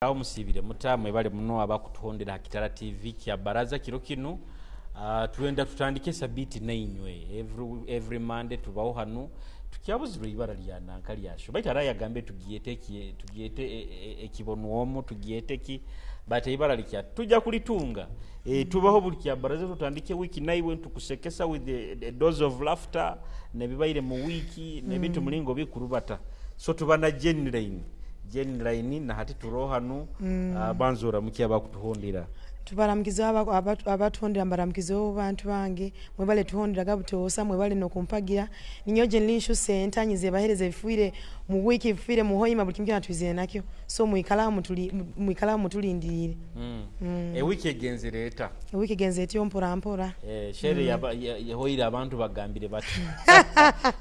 Aho musiibire muta? Mwebale muno abakutuhondera ha Kitara TV kya Baraza kiro kinu. Twenda tutandike sabiti nainywe. Every Monday tubaho hanu. Tukyabuzirwe ibara lya nanka lyasho. Baitu ara yagambe tugyete ki, tugyete ekibonwomo, tugyete ki, but ibara likya tujja kulitunga. Tubaho buli kya Baraza tutandike wiki naiwe tukusekesa with a dose of laughter nebibaire mu wiki nebintu mulingo bikurubata. So tuba na Jane Jane Line na hati turoho hanu. Banzora muki abakutuhondera. Tubaramukiza abatuhondera, mbaramukiza bantu bange mwebale tuhonderaga butoosa, mwebale nokumpagira. Ninyo Jane Line Shoe Center nyize bahereza ebifuire mu wiki, ebifuire mu hoima, buli kimu kyona twizire nakyo. So mwikala mutulindirire. Ewiki egenzere eta? Ewiki egenze etyo mpora mpora. Shere yahoire abantu bagambire bati.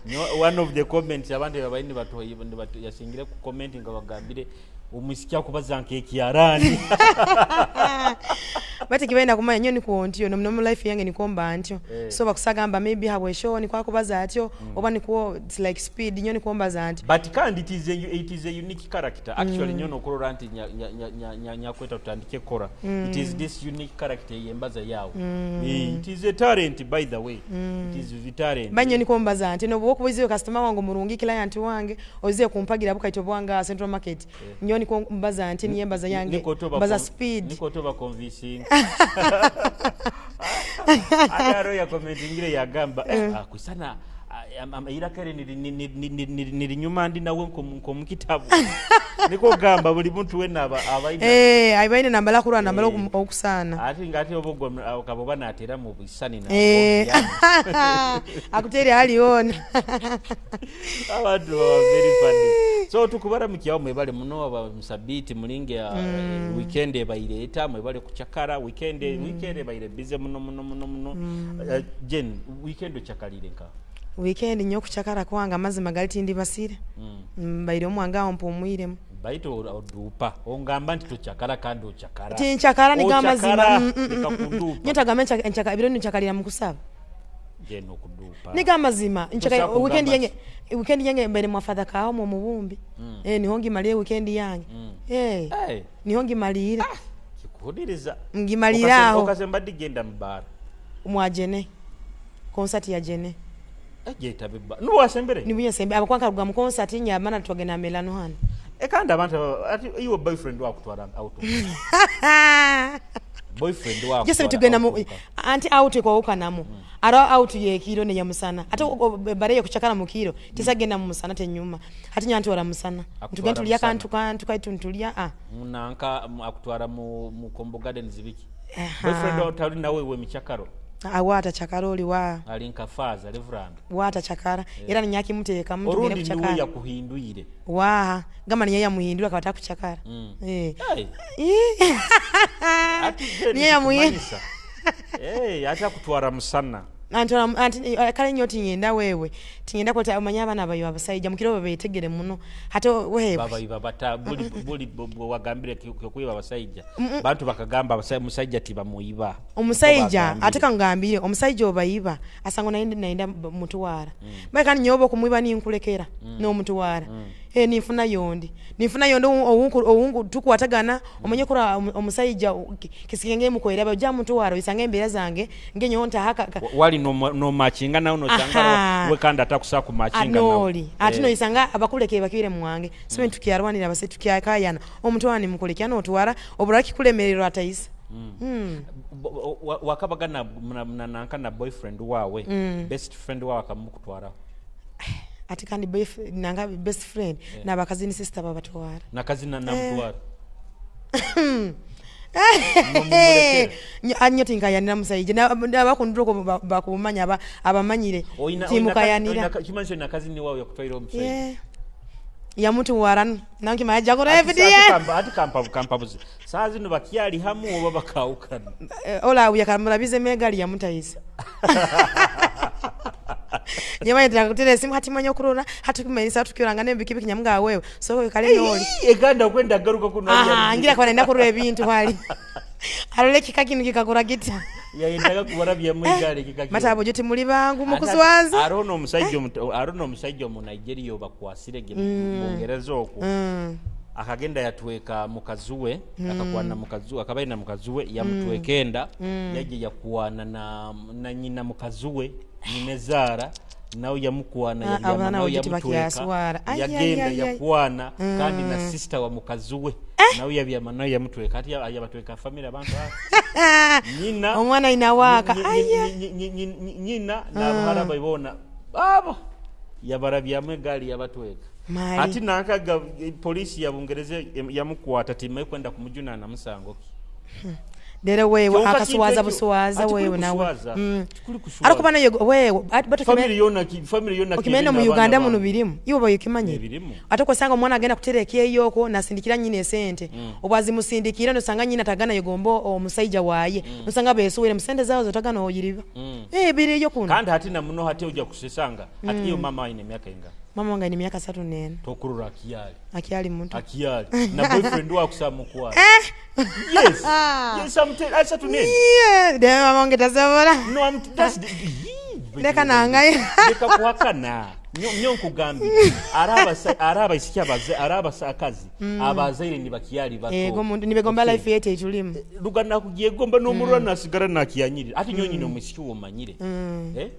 No, one of the comments abantu babaini batu yasingire ku comment nga bagambire omwisikia kubaza nkekyarani. Bati kibaina kumanya nyo niko ntyo no mu life yange niko mba ntyo. So bakusagamba maybe habwe show niko akubaza atyo oba niko it's like speed nyo niko mbaza ntyo. But kandi it is a unique character actually. Nyo nokurora nti nyakweta tutandike kora. It is this unique character yembaza yawo. It is a talent, by the way. It is a talent. Banyo niko mbaza ntyo no bwokubiziwe customer wange murungi, client wange oziye kumpagira bukaito bwanga Central Market. Nyo niko mbaza nti niye mbaza yange mbaza speed. Niko toba convincing. Agaro ya commentingire yagamba akwisana irakere nirinyuma ndi nawe nko mukitabu niko gamba buli muntu wena abaina abaina nambala kurwa nambala okusana. Ati ngati obogwa kabo banatera mu bisani na akutere aliona. Abantu baba very funny. So tukubara mukyawo mwebale muno aba musabiti mulinge weekend ebaireta mwebale kuchakara weekend. Weekend ebaire busy muno muno muno muno. Jen, weekend ochakalire nka? Weekend nyo kuchakara kwanga amazima gali tindi basire. Mbaire omwanga awo mpumwiremu. Baitu odupa ongamba nti tochakara kandi ochakara. Tinchakara niga amazima. Nikakudupa. Nyo tagame nchaka ebiro nchakalira mu kusaba. Jen, okudupa. Niga amazima nchaka Toshaka weekend kugamba yange, weekend yange mbere mwa Father Kao mu mubumbi. Niho ngimalire weekend yange. Hey. Niho ngimalire. Kikuhuliriza. Ngimalire aho. Okasemba digenda mu bar? Mwajene concert ya Jene. Ejetabe ba nuwo asembere. Nibuye sembe abakwanka ruga mu concert nyamana twagenda melano hano. Ekandi abantu ati iwe boyfriend wakutwara out, boyfriend wako? Jese tugenda mu anti out kwawukanamo. Ara out yekiro ne yamusana ate bare kuchakara mukiro tisagenda mu musana tenyuma ati nyanti wala musana. Akutwara tugenda tulya musana. Kantu kantu kaitu ntulya ah. Munanka akutwara mu Kombo Gardens biki? Aha. Boyfriend wako tali nawe we michakaro? Awata chakara oli wa. Ali nka faza reverend. Wata chakara era ninyakimuteeka mutugende Orundi niwe kuchakara. Yakuhindwire. Wa gamba niye yamuhindura akaba takuchakara. Hey. Ati Jane Niye yamuhindura. kikumanyisa. Ate akutwara musana. Anti kale nnyo tinyenda wewe tinyenda kweta omanye abaana bayo abasajja mukiro babetegere muno ate wewe. Babayiba bata buli wagambire kyokuyiba abasajja bantu bakagamba musajja tibamuyiba. Omusajja Obagambire. Ate kangambire omusajja obayiba asanga nayenda nayenda mutuwara bae kandi nyoba okumuyiba ninkulekera n'omutuwara. Ninfuna yondi owunku tukwatagana omanye kura omusajja kisikenge mukwera baja mutuwara oisanga embeera zange ngenyo ntahaka Wali no machinga nawe nosanga we kandi atakusa ku machinga nawe. Anoli ate noisanga abakuleke bakibire muwange so mm. Tukyarwanira abase tukyakayana omutwara nimukulekya notwara obura kikulemererwa ataisa. Wakabaga na nanka na boyfriend wawe, best friend wawe akamukutwara? Ate kandi nanga best friend n'abakazini sister babatwara. Nakazi na namutwara? Nyo tinkayanira musajja abakunduloko bakumanya abamanyire timukayanira. Kimanyi nakazini wawe yakutwaira omusajja? Yeah. Yamutuwara nankimanya jakora FDN. Ati kampabuzi saa zino bakyali hamu oba bakawukana? Ola yakamulabize megali yamutayiza nyamanya kutera esimu hati manya okurora hati kumanyisa tukioranga nebikibiki nyamuga wewe so kale noli. Eganda kwenda garuka kuno. Aha ngira kwa nenda kurora ebintu hali alole kika kinu kikakura kita. Yayendaga kubarabya mu igale kika. Matabo jo timuli bangu mukuswaza. Arono omusajja omu Nigeria obakwasire ge mu Bungereza okwo. Akagenda yatweka mukazi we, akakwana mukazi we, akaba aina mukazi we, yamutweka enda. Yajja yakwana na nyina mukazi we, nyina zaara nawe yamukwana. Ah, Yabyama abaana nawe bwe yamutweka. Tibakyaswara. Ai, ai, Yagenda ai, ai. yakwana kandi na sister wa mukazi we, nawe yabyama nawe yamutweka. Ati yabatweka family abantu aba. Nyina Omwana ina waaka. Aya. Nyina n'abahara babona abo yabarabyamu egaali yabatweka. Mali. Ati nankaga polisi ya Bungereza yamukwata timai kwenda kumujunana musango ki. Rero wewe Kyonka akaswaza kintu ekyo- buswaza ati kuli wewe nawe. kuswaza, kuli kuswaza. Ariko bana yego wewe Family yona family yona okimenda mu kiri Uganda n'abaana muno bange. birimu iwe bayokimanye. Ebirimu. Ate okosanga omwana agenda kutereka eyoko nasindikira nyina esente, obwazimusindikira nosanga nyina tagana yegomba omusajja waaye, nosanga besuwire musente zawo zotagana oyiriba. Eh, biriyo kuno. Kandi hati na muno hati ojja kusesanga hati iyo mama aine emyaka inga? Mama wange ni myaka 34. Tokurura akiyali. Akyali muto. Akiyali na boyfriend wako samukwala. Yes, I'm telling 34. Yeah, de mama wange tasobola. No, I'm that's the, Yee, Leka nangaye. Leka kuhakana. Nyo nkugambye ari abaisiki abaze ari abasakazi abazaire ni bakiyali bato. Ego muntu nibegomba. Okay. Life yetu etulimu. Lugana kugyegomba n'omulwa nasigara nakiyanyirira ati nyo nyina omwisiki womanyire. Eh?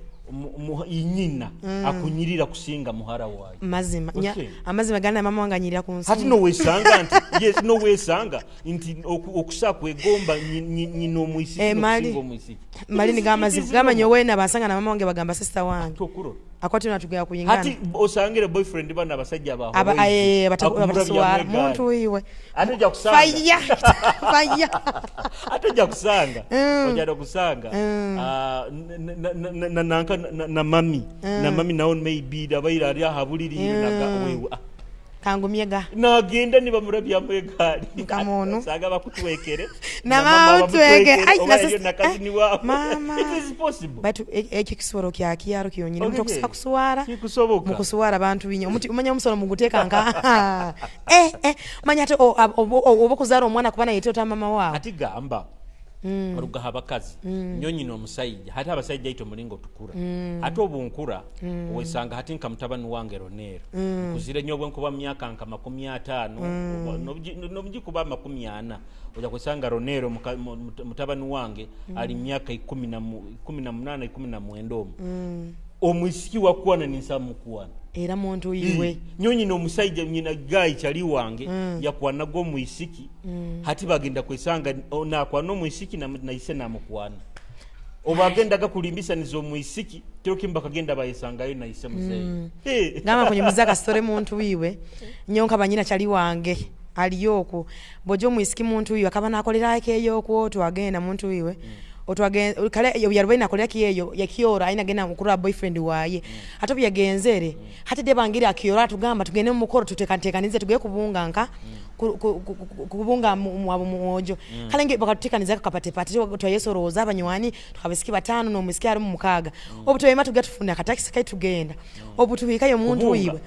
Inyina akunyirira kusinga muhara wayo. Mazima. Okay. Amazima gana mama wange anyirira ku nsi. Hati nowesanga nti yes, nowesanga nti okusa kwegomba nyina omwisiki Eh, mali. nokusinga omwisiki. Mali ni gama It is gama normal. nyowe na basanga na mama wange bagamba sister wange. Tokurora. Akwati natugaya kuyingana. Hati osangire boyfriend bana abasajja aba abahoizi, aye akumurabya bataswara mwegaali. muntu iwe. Ate ojja kusanga. Fire fire. Ate ojja kusanga, ojja kusanga ah, nanka na mami nawo maybe abaire ali aha buliri naga wewe ah, Kangumye ga. Nagenda nibamurabyamu egaali. Mukama ono. Sanga bakutwekere. Na mama bamutwekere. Ai, oba na eriyo nakazini waabwe. Mama. It is possible. Batu ekyo kisoro kya kiyaro kyonyine. Okay. Omuntu okusaka kuswara. Kikusoboka. Mukuswara abantu binyo omuti umanya omusolo muguteeka nka manya ate oba okuzaala omwana kuba naye tota mama waawe. Ati gamba orugaha abakazi nyo nyina omusajja hati abasajja ito mulingo tukura ate obunkura wesanga hati nka mutabani wange Ronero nkuzire nnyo obwenkuba mu myaka nka 50 nobugikuba 40 ojja kusanga Ronero mutabani wange ali myaka 18, 19 omwo omwisiki wakwana ninsamukuwana. Era muntu iwe. Nyo nyina omusajja nyina gayi kyali wange yakwanaga omwisiki hati bagenda kwesanga nakwana omwisiki naise namukwana oba agendaga kulimbisaniza omwisiki terokimba bakagenda bayesangayo naise muzeeyi. Eh. Gamba kunyumiza akasitore muntu wiwe nyo nka banyina kyali wange aliyo okwo bw'ojja omwisiki muntu wiwe akaba nakolerako eyo okwo twagenda muntu wiwe kale yarubaine akolera kiyeyo yakiora aina genda mukurora boyfriend waye ate obu yagenzere hati de bangire akiora atugamba tugende mu mukoro tutekatekanize tugiye kubunga nka kubunga mwabo mwojo kale nge bakatutekaniza kapatepate twayesoroza abanywani tukabisiki batano n'omwisiki ari mu mukaaga obu twema tuga tufuna akatakisi kai tugenda obu tubikayo omuntu Kubunga. wiwe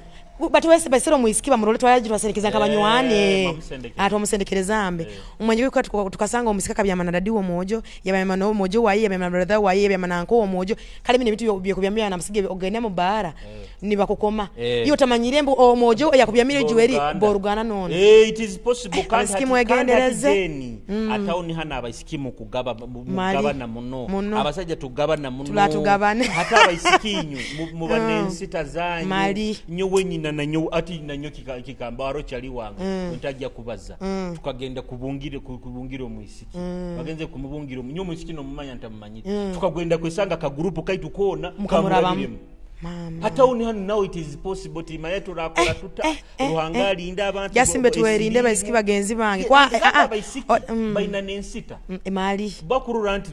batuwese basira omwisiki bamurole twaraji twaserekeza Eh, nkabanywani. bamusendekeza. Atwamusendekereza mbe umwenye wiko tukasanga omusika kabyama na dadi womwojo yabyama no mwojo waye yabyama na brother waye yabyama na nko womwojo kale bino ebintu byekubyamira na musige ogende mu bara nibakukoma. Eh. Iyo utamanyire mbu omwojo yakubyamira ejuweri Boruganda. borugana none. Eh, it is possible kandi Abaisiki kandi hati mwegendereze. then atawuni hano abaisiki mukugaba Mali. mugabana muno. Muno. Abasajja tugabana muno. Tulatugabane. Ate abaisiki inyu muba n'ensita zanyu. Mali. Nyowe nyina nanyo ati nanyo kikamba aro kyali wange ntajja kubaza tukagenda kubungire kubungira omwisiki bagenze kumubungira nyo omwisiki nomumanya ntamumanyire tukagenda kwesanga kagurupu kaitu koona Mukamurabamu. kamurabiremu. Mama. Hatawuni hano now it is possible timanye turakola tuta Ruhanga alinda abantu Jasimbe tuwerinde baisiki bagenzi bange kwa Kwa abaisiki o baina n'ensita. Emali. Bakurura nti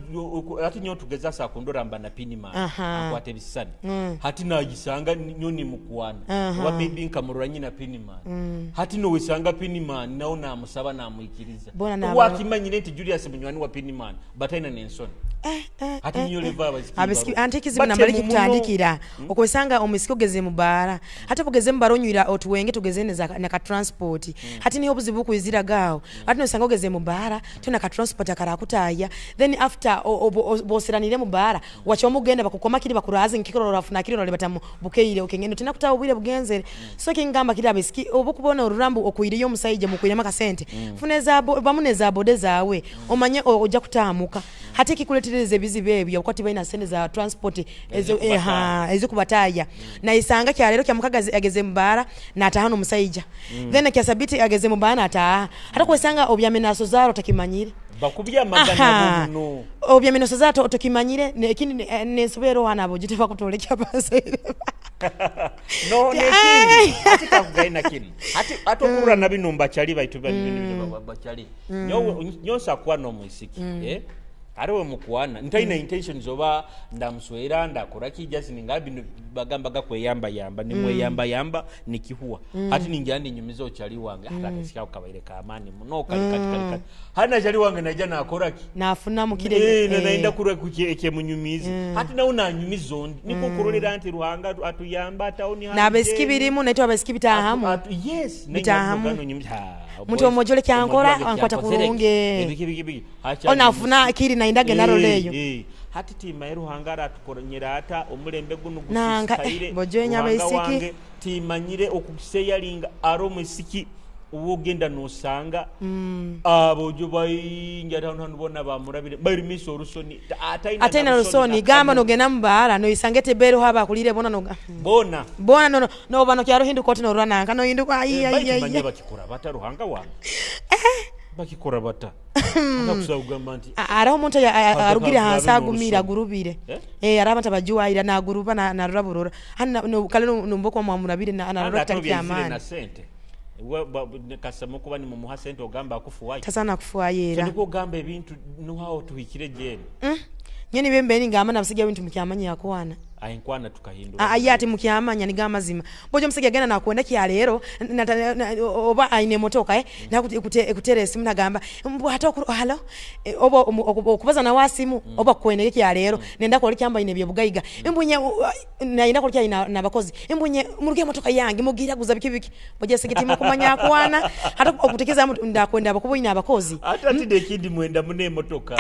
ati nyo tugeza sakundora mba na pinima akwata ebisisani hati nagisanga nyo nimukwana oba maybe nkamurora nyina pinima hati nowesanga pinima nawo namusaba namwikiriza. Bona wakimanyire nti Julius munywani wa pinima bataina n'ensoni. Hati niyo leva abasiki Abasiki baro. ante ekizibu Batemu nambali muno. kikutandikira okwesanga omusiki ogeze mu baara, hati obugeze mu baara onywira otuwenge tugeze na ka transport, hati niho obuzibu bukwiziragaho. Hati nosanga ogeze mu baara tona ka transport akarakutaya, then after boseranire mu baara wachoma ogenda bakukoma kiri bakuraze nkikoro rafuna kiri role batamu bukeire okengendo tena kutawa obwire bugenzere. So kingamba kiri abasiki obukubona orurambu okuireyo omusajja mukwirema kasente, funa bamu neza bode zawe omanye ojja kutamuka. Hati ekikuletereza ebizibu ebyo okuba tibalina sente za transport ezikubataya. Naisanga kyalero kyamukaga ageze mu baara nataha n'omusajja, then kyasabiti ageze mu baara nataha, hata kwesanga obyame naso zaro otakimanyire. Bakubye amagana muno. Obyame naso zaro otokimanyire. Ekindi nensobera ohana abo gitebakutolekya abazaire. No, nekindi ati kakugaina kinu ati ati okurura na bino mbachali baitu bino bachali nyowe nyonsa kuwa n'omwisiki ariwe mukwana ntaina intentions oba ndamuswera ndakora ki, just ninga bino bagamba gakweyamba yamba nimweyamba yamba nikihuwa. Hati ningira ninyumiza ochali wange hata akasika kabaire kamani muno kali kati kali kati hati nachali wange naija nakora ki? Nafuna mukire. Na naenda kura ekyemunyumiza hati nawe nanyumiza ondi niko kurolera nti Ruhanga atuyamba atawuni. N'abesiki birimu naitwe abesiki bitahamu. Yes. Bitahamu. Muntu omojole kyankora ankwata kurungi. Onafuna kiri naindage naroleyo. Hati timaye Ruhanga aratukoronyera ata omulembe guno Nanka, gusisikaire. Bojenya Ruhanga abaisiki. wange timanyire okuseyalinga ari omwisiki wogenda nosanga abojo baingi ati hanu bona bamurabire barimisa orusoni ataina. Ataina rusoni gamba nogenda mubaara noisanga etebero haba akulire bona noga Bona. Bona no no bano kyaro hinduka oti norura nanka nohinduka ai ai. Baitu manya Ai bakikora bata? Ruhanga wange, bakikora bata? Anakusaba kugamba nti Araho omuntu arugire hansi kabe agumire n'orusoni. Agurubire. Eh? Araho abantu abajuwaira naguruba narura burora hani kale nomba mwamurabire narora Ate kitali obyenzire kyamaani. Na sente kasama okuba nimumuha sente ogamba akufuwayo. Tasana kufuwayo era. Niko ogamba ebintu nuhawo tuhikire jeni. Nye nibe mbeni ngamba nabasiga ebintu mukyamanya yakwana. Ayinkwana tukahindura. Aye ati mukyamanya niga amazima bojo omusajja agenda nakwenda kyaleero oba aine emotoka ekutera esimu nagamba mbu ate halo oba okubaza nawe asimu oba kukwendege kyaleero nenda kola kyamba ine ebyobugaiga embunye naina kola kyalina nabakozi embunye muruge emotoka yange mugiraguza biki biki bojo sigiti mukumanya akwana ate okutekeza ndakwenda abakuba ine abakozi. Ate ati nekindi mwenda mune emotoka.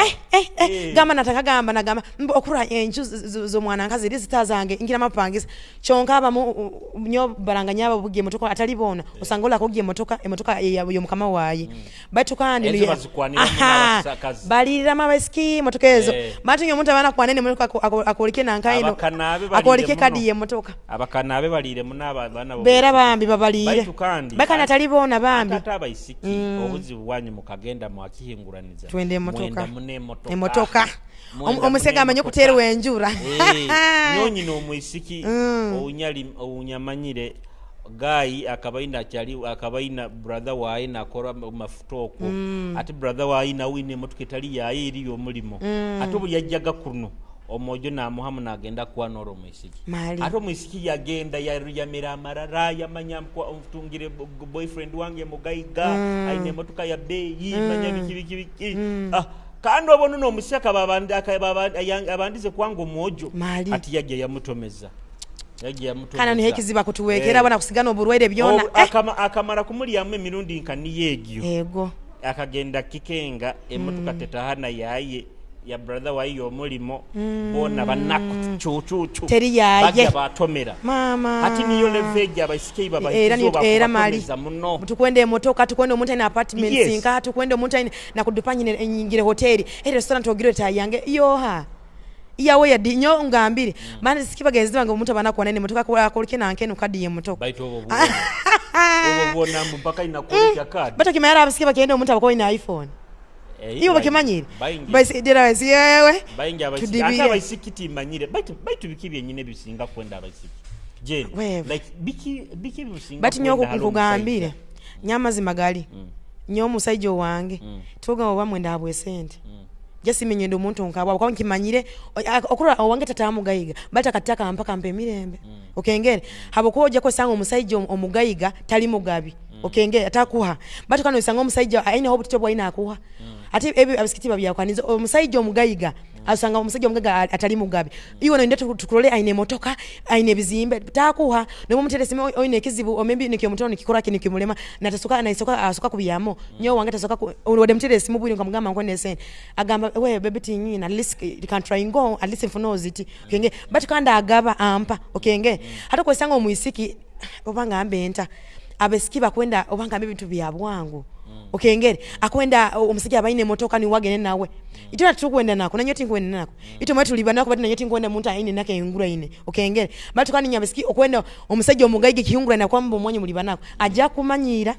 Gamba nataka gamba nagamba mbu okura enju z'omwana nkazi ziri zitazange ngira mapangisa kyonka abamu nyo baranganya abo bugiye emotoka atali bona osanga ola kugiye emotoka emotoka y'omukama waye baitu kandi Ezo bazikwanira muno abasakazi. Baliriramu abasiki emotoka ezo. Batu nyo omuntu abana kwanene emotoka akoleke nankaino Abakanabe balire akoleke muno. Kadi y'emotoka. Abakanabe balire muno abaana beera bambi babalire. Baitu kandi bakana atali bona bambi. Ate abaisiki obuzibu bwanyu mukagenda mwakihinguraniza. Twende emotoka. Mwenda mune emotoka. Emotoka. Mwenda Omusega mune amanye emotoka. okuteerwa enjura. Nyonyi n'omwisiki owunyali owunyamanyire gayi akabaina akyali akabaina brother waye nakora mafuta okwo ate brother waye nawe ine emotoka etali yaye eri y'omulimo ate obu yajjaga kuno omwojo namuhamu nagenda kwanora omwisiki. Mali. Ate omwisiki yagenda yamera amarara yamanya ntungire boyfriend wange mugaiga aine emotoka ya beeyi manya biki biki biki. Ah, kandi obona n'omusaka abandize kwanga omwojo. Mali. Ati yajja yamutomeza yajja yamutomeza. Kana niho ekizibu akutuweekera abana kusigana oburwaire byona. Akamara kumulyamu emirundi nka niyo egyo. Ego. Akagenda kikenga emotoka tetahana yaye ya brother waye y'omulimo bona banaku cucucu. Teri yaye. Bajja batomera. Mama. Ati niyo level abaisiki Era era mali babatomeza muno. Tukwenda emotoka tukwenda omuntu aine apartments nka tukwenda omuntu aine nakudupanyine enyingire hoteli e restaurant ogire tayange yoha iyawe yadi nyo ngambire bana siki bagenzi bange omuntu abana kwana emotoka akoleke nankenu kadi y'emotoka. Baitu obwo bwona obwo bwona mbu mpaka inakolekya kadi. Batakimanyira abasiki bagenda omuntu abakoine iPhone ibo bakimanyire. Baingi. Basi dera basi yewe. Baingi abaisiki Tudibire. Ate abaisiki timanyire baitu biki byenyine bisinga kwenda abaisiki Jane? Wewe. Like biki biki bisinga Bati nyo kwenda hali nkugambire omusajja? Nyamazima gali nyo omusajja owange tugamba oba mwenda abwe sente jasimenyenda omuntu nkabwa kwa nkimanyire okurora owange tata mugayiga bata kataka mpaka mpe emirembe okengere habokuba ojja kwesanga omusajja omugayiga tali mugabi okengere atakuha batu kano osanga omusajja aine ho obutito bwaina akuha ate ebyo abisikiti babyakwaniza omusajja omugayiga. Asanga omusajja omugaga atali mugabi. Iwe noyenda tukurole aine emotoka, aine ebizimbe, takuha. Nomumuteera esimu oine ekizibu, or maybe nikyo omutono nikikora ki nikimulema, natasoka naisoka asoka kubyamo. Nyowe wange tasoka wadde muteera esimu bwire nkamugamba nkwenda esente. Agamba we baby tinyina, at least can try go, at least nfune oziti. Okenge but kandi agaba ampa okenge. Hata okwesanga omwisiki oba ngambe enta abesiki bakwenda oba ngambe ebintu bya bwangu. Okengere akwenda omusajja abaine emotoka ni wagene nawe. Itwe tukwenda nako nanyo tinkwenda nako. Itwe mwe tuli banako bati nanyo tinkwenda muntu aine nako engura ine. Okengere batu kandi nyabesiki okwenda omusajja omugaige kihungura na kwamba omwanyo muli banako ajja kumanyira.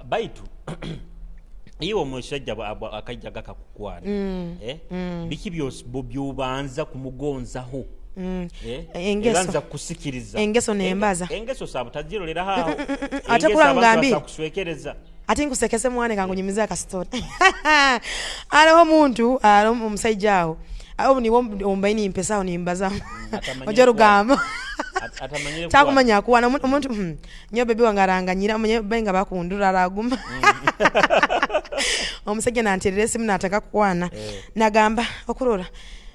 Baitu iwe omusajja akajja gakakukwana biki by'obanza kumugonzaho? Engeso. Ebanza kusikiriza. Engeso nembaza. Engeso sabo tazirolera aho. Ate kula ngambi. Kuswekereza. Ate nkusekese mwana kangunyumiza akastori. Aliho omuntu, aliho omusajja aho. Aho niwo ombaini mpesa aho nimbaza. Ojja rugamba. Atamanyire Takumanya kuwana omuntu, nyo baby wange aranganyira, omunye benga bakundura araguma. Omusajja nanterera esimu nataka kukwana. Nagamba okurora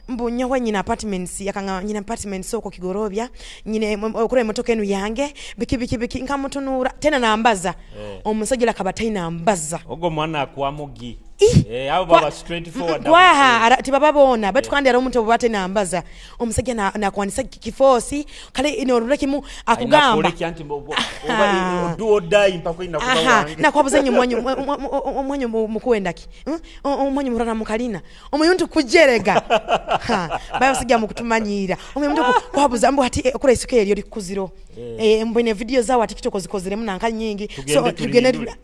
mbu nyowe nyina apartments, yakanga nyina apartments soko Kigorobya, nyine okura emotoka enu yange, biki biki biki nkamutunura tena nambaza. Omusajja lakaba taina mbaza. Ogo mwana akwamugi. Abo baba straight forward. Kwaha, tibaba bona, batu kandi ari omuntu obate nambaza. Omusajja nakwanisa kifosi, kale inorura kimu akugamba. Aina kole kyanti oba do or die mpaka ina kuba wange. Nakwabuza nyo mwanyo mukwenda ki? Omwanyo murana mukalina. Omuntu kujerega. Bayo sijja mukutumanyira. Omuntu kwabuza mbu ati okora isuke eryo likuziro. Mbone video zawo ati kitoko zikozeremu nanka nyingi. So tugende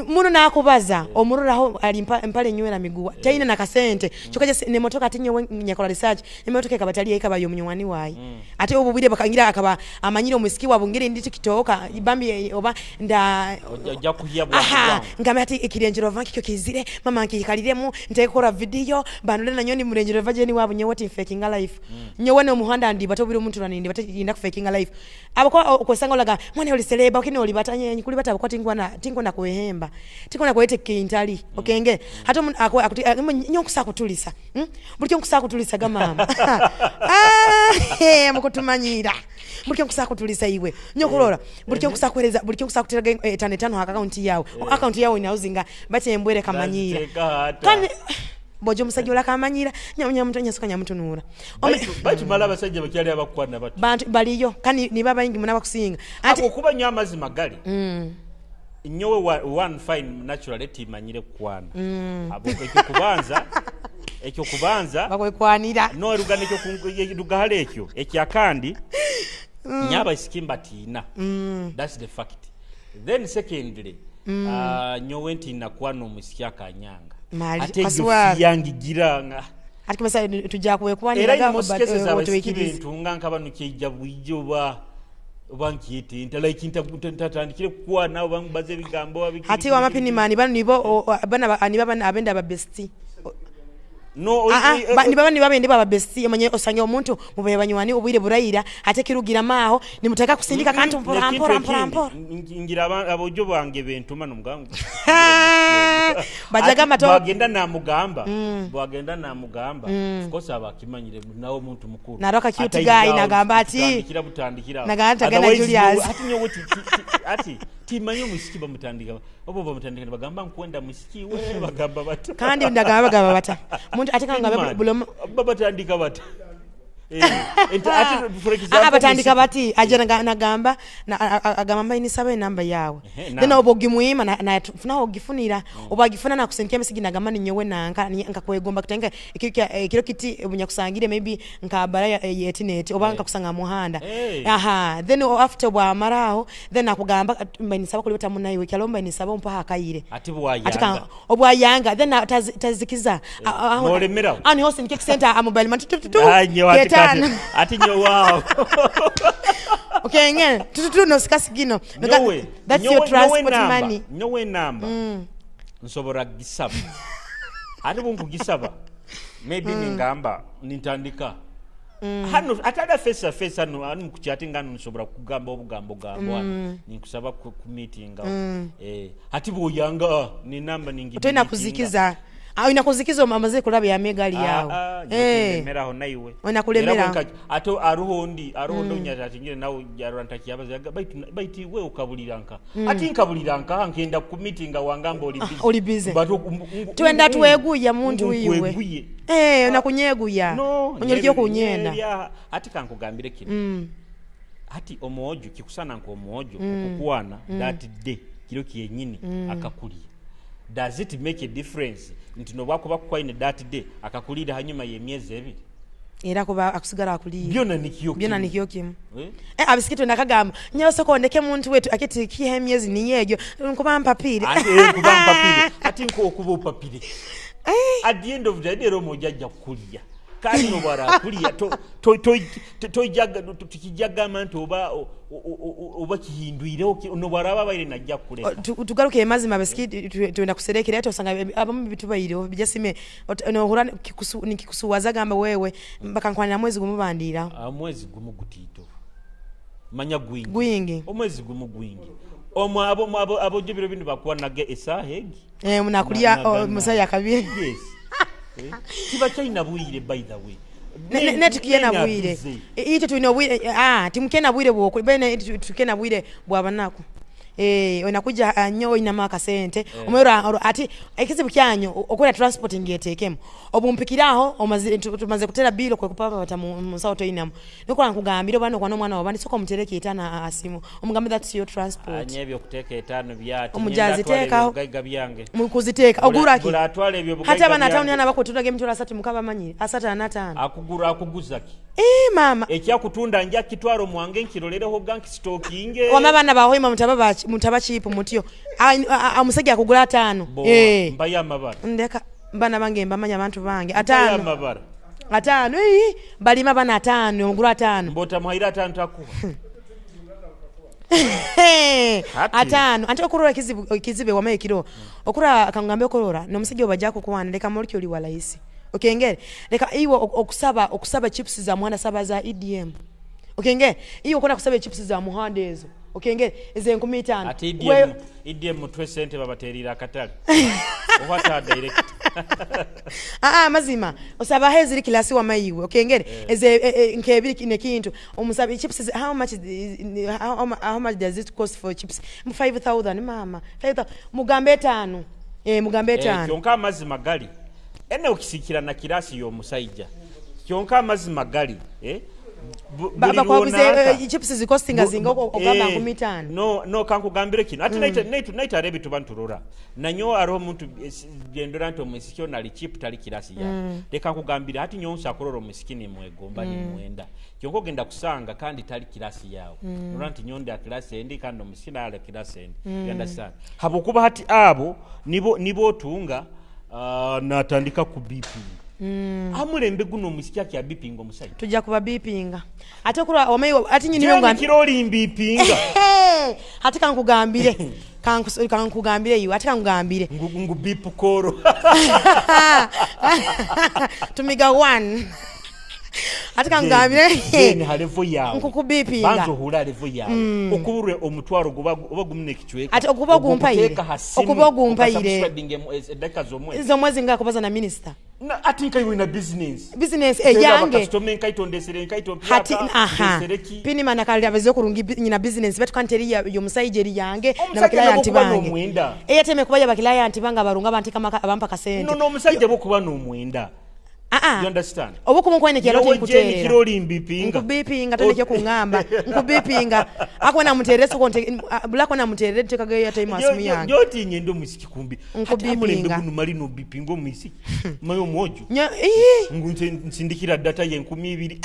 muno nakubaza omururaho ali mpale nywera miguwa taina na kasente kyokaje ne motoka ati nyowe nyakola research ne motoka ekabatali ekaba yo munywani wayi ate obubire bakangira akaba amanyire omusiki wa bungire ndi tikitoka bambi oba nda ojja kuhiya bwa ngame ati ekirenjero vanki kyo kizire mama nkikaliremu ntekora video banule na nyoni murenjero vaje ni wabo nyowe ti faking life nyowe no muhanda ndi batobira omuntu ranindi batinda ku faking life abako okwesanga olaga mwana oli celeb okini oli batanye kuli batabo kwa tingwana kuhemba tingwana kuete kintali okenge hata nyo kutulisa bulikyo nkusa kutulisa ga mama mukutumanyira bulikyo nkusa kutulisa iwe nyo kulora bulikyo nkusa kuhereza bulikyo nkusa kuteraga 55 account yawe account yawe inauzinga bati embwere kamanyira kandi bojo musajja olakamanyira nyamutonya soka nyamutunura baitu mala abasajja bakyali abakwana batu bantu baliyo kandi ni baba ingi munaba kusinga ati okuba nyo amazima gali nyowe one fine naturally timanyire kwana abo ekyo kubanza bakwekwanira no rugana ekyo rugahale ekyo ekyakandi nyaba isikimba tina that's the fact. Then secondly nyowe ntina kwana omusiki akanyanga ate yangigira nga ati kimesa tujja kwekwanira era musikese abasikibentu nga nkabanu kijja bwijo ba obankiyite nta like ntatandikire kukwana oba mbaze ebigambo ati wa mapini mani bano nibo bana ni baba abenda ba besti no ni baba ni babende baba besti omanye osange omuntu mubeye banywani obwire burayira ate kirugira maho nimutaka kusindika kantu mpora mpora mpora mpora ngira abojo bange bentuma nomugango bajaga mato bagenda namugamba bagenda namugamba of course abakimanyire nawo omuntu mukuru naroka cute guy nagamba ati butandikira nagamba tagenda Julius ati nyowe ati timanyi omusiki bamutandika obo bamutandika bagamba nkwenda musiki we bagamba bata kandi ndagamba bagamba bata muntu ate kanga bulomo babatandika bata ati for example abatandika bati aje nagamba agamba mbaini saba enamba yawe then obogimuima na funa ogifunira obagifuna na kusentia mesigi nagamba ninyowe nanka nkakwegomba kitenga ekiro kiti bunyakusangire maybe nkabara yetineti oba nkakusanga muhanda aha then after bwamaraho then akugamba mbaini saba kulibata munayiwe kyalomba ni saba mpa akayire ati bwayanga obwayanga then tazikiza nolemera ani host ni center a mobile man tutu ati nyowe okay ngene tutu no sikasigino that's your transport money nyowe namba nsobora gisaba ati bunkugisaba maybe ningamba nintandika hano atada face face hano anu mukuchati ngano nsobora kugamba obugambo gambo ninkusaba ku meeting ati bwoyanga ni namba ningi otena kuzikiza Ah, oyina kuzikiza amaze kulaba yamegali yawe. Eh. Nyokulemeraho naiwe. Oyina kulemera. Era ate aruho ondi, aruho ondi onyatakingire nawe yarora ntakiyabaza yaga baitu baitu iwe okabulira nka. Ati nkabulira nka nkenda ku meeting wangamba oli busy. Oli busy. But Twenda tweguya muntu iwe. Nkweguye. Eh, onakunyeguya. No, Onyolekye okunyenda. Ati kankugambire kino. Ati omwojo kikusana nk'omwojo okukwana that day kiro kyenyini akakulya. Does it make a difference nti nobwakuba kukwaine that day akakulira hanyuma y'emyezi 2? Era kuba akusigala akuliira. Byona nikiyo Byona kimu. nikyo kimu. Eh? Eh, abisiki twenda kagamba nyawe ndeke muntu wetu akiti kiha emyezi niyo egyo nkuba mpapire. Ate kuba mpapire. Ati nko okuba opapire. Eh. At the end of the day era omwojo ajja kukulya. Kandi nobwarakulya tukijja kugamba nti oba oba kihindwireho nobwaraba abaire najja kukuleka. Tugaruke emazima abisiki twenda kuserekera ate osanga abamu bitubaireho bijasime nohura nikikusuwaza gamba wewe bakankwanira mwezi gumu bandira. Omwezi gumu gutiito. Manya gwingi. Gwingi. Omwezi gumu gwingi. Omwo abo abo abo biro bino bakuwanaga esaaha egi. Eh, munakulya musaya kabiri. Yes. Kiba kyalina bwire by the way. Netukiye bwire. Ite tulina obwire, timukena bwire bwokuli bene tukena bwire bwabanaku. Eh, onakuja nnyo oyinamu akasente. Omwera ati ekizibu kyanyu okola transport ngetekemu. Obumpikiraho omaze tumaze kutera bilo kwe kupapa bata mu nsawo toyinamu. Nikola nkugambira oba nokwana omwana wabandi soko omutereke etana asimu. Omugambe that's your transport. Anye ebyo kuteeka etaano byati. Omujazi teekaho. Ebyobugayiga byange. Mukuziteeka ogura ki? Bula atwala ebyobugayiga Hata abana byange. atawuni ana bakutulaga emitwalo 30 mukaba manyi 35. Akugura akuguza ki? Eh mama. Ekyakutunda nja kitwaro mwange nkirolereho ganki stockinge. Wama abana bahoima mutaba mutaba chipu mutyo. Omusajja akugula 5. Eh. Mbaya amabara. Ndeka bana bange mbamanya abantu bange. Mbaya 5. amabara. 5 eh balima bana 5 ogula 5. Mbota muhaira 5 takuwa. 5 ante okurora kizibu wama ekiro. Okura kangambe okurora nomusajja obajja kukwana leka molki oli walaisi. Okengere leka iwe okusaba chips za mwana saba za EDM. Okengere iwe okona kusaba chips za muhanda ezo. Okengere eze 15. Ati EDM mutwe sente babaterira akatale. Okwata direct. Mazima osaba heziri kilasi wa maiwe. Okengere eze nkebiri nekintu omusabe chips how much how much does it cost for chips? 5000 mama. 5000 mugambe 5. Mugambe 5. Kyonka amazima gali. Ene okisikira na kirasi y'omusajja. Kyonka amazima gali, Bakwabuze chips zikostinga zinga ogamba 15. No kankugambire kino. Ati naita rebi tuba nturora. Nanyo aroho muntu gendora nti omusiki ono ali chip tali kirasi ya. Leka nkugambire hati nyonsa akorora omusiki ni mwegomba ni mwenda. Kyonka ogenda kusanga kandi tali kirasi yawe. Nora nti nyonde ya kirasi endi kandi omusiki naala kirasi endi. You understand? Habokuba hati abo nibo otunga natandika ku beeping. Amulembe guno omusiki akya beeping omusajja. Tujja kuba beepinga. Ate okulwa omeyo ati nyini yonga kiroli mbipinga. Ate kankugambire. Kankugambire iwe ate kankugambire. Ngu beep koro. Tumiga 1. Ate kankugambire. Jane halevo yawe. Nkukubipinga. Banzo hula halevo yawe. Okuburwe omutwaro guba oba gumne kichweka. Ate okuba gumpaire. Okuba gumpaire. Edaka zomwezi. Zomwezi nga kubaza na minister. Na ati nkai wina business. Business yange. Customer nkai tondesere nkai tompya. Hati aha. Pini mana kalira bezo kurungi nyina business betu kanteri ya yomusajja eri yange na bakilaya bange. Eyateme kubaya bakilaya banga barunga banti kama abampa kasente. No omusajja bokuba n'omwenda. You understand? Obukumu kwene kyalo tikuterera. Kiroli mbipinga. Nkubipinga tonde kungamba. Nkubipinga. Akona muterere soko bulako na muterere tekaga ya time asimu yange. Joti nyendo musiki kumbi. Hati amulembe guno mali no bipinga omusiki. Mayo mwojo. Ngunze nsindikira data ye 2000.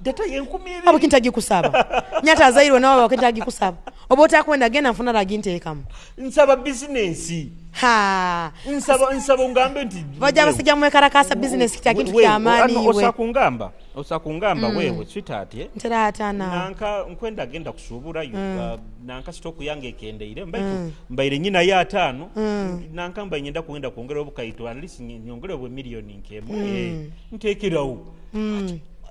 Data ye 2000. Abo kintagi kusaba. Nyata azairwe nawe bakintagi kusaba. Obota kwenda gena nfuna ragintekamu. Nsaba business. Ha. Nsaba ngambe nti bajja basijja mwekarakasa business kya kintu kya amani iwe. Osakungamba wewe sweetheart eh. Ntera atana. Nanka nkwenda genda kusubura nanka stock yange ekendeire mbaitu mbaire nyina ya 5 nanka mbaye nyenda kuenda kuongera obukaito at least nyongere obwe million nkemo ntekerawo.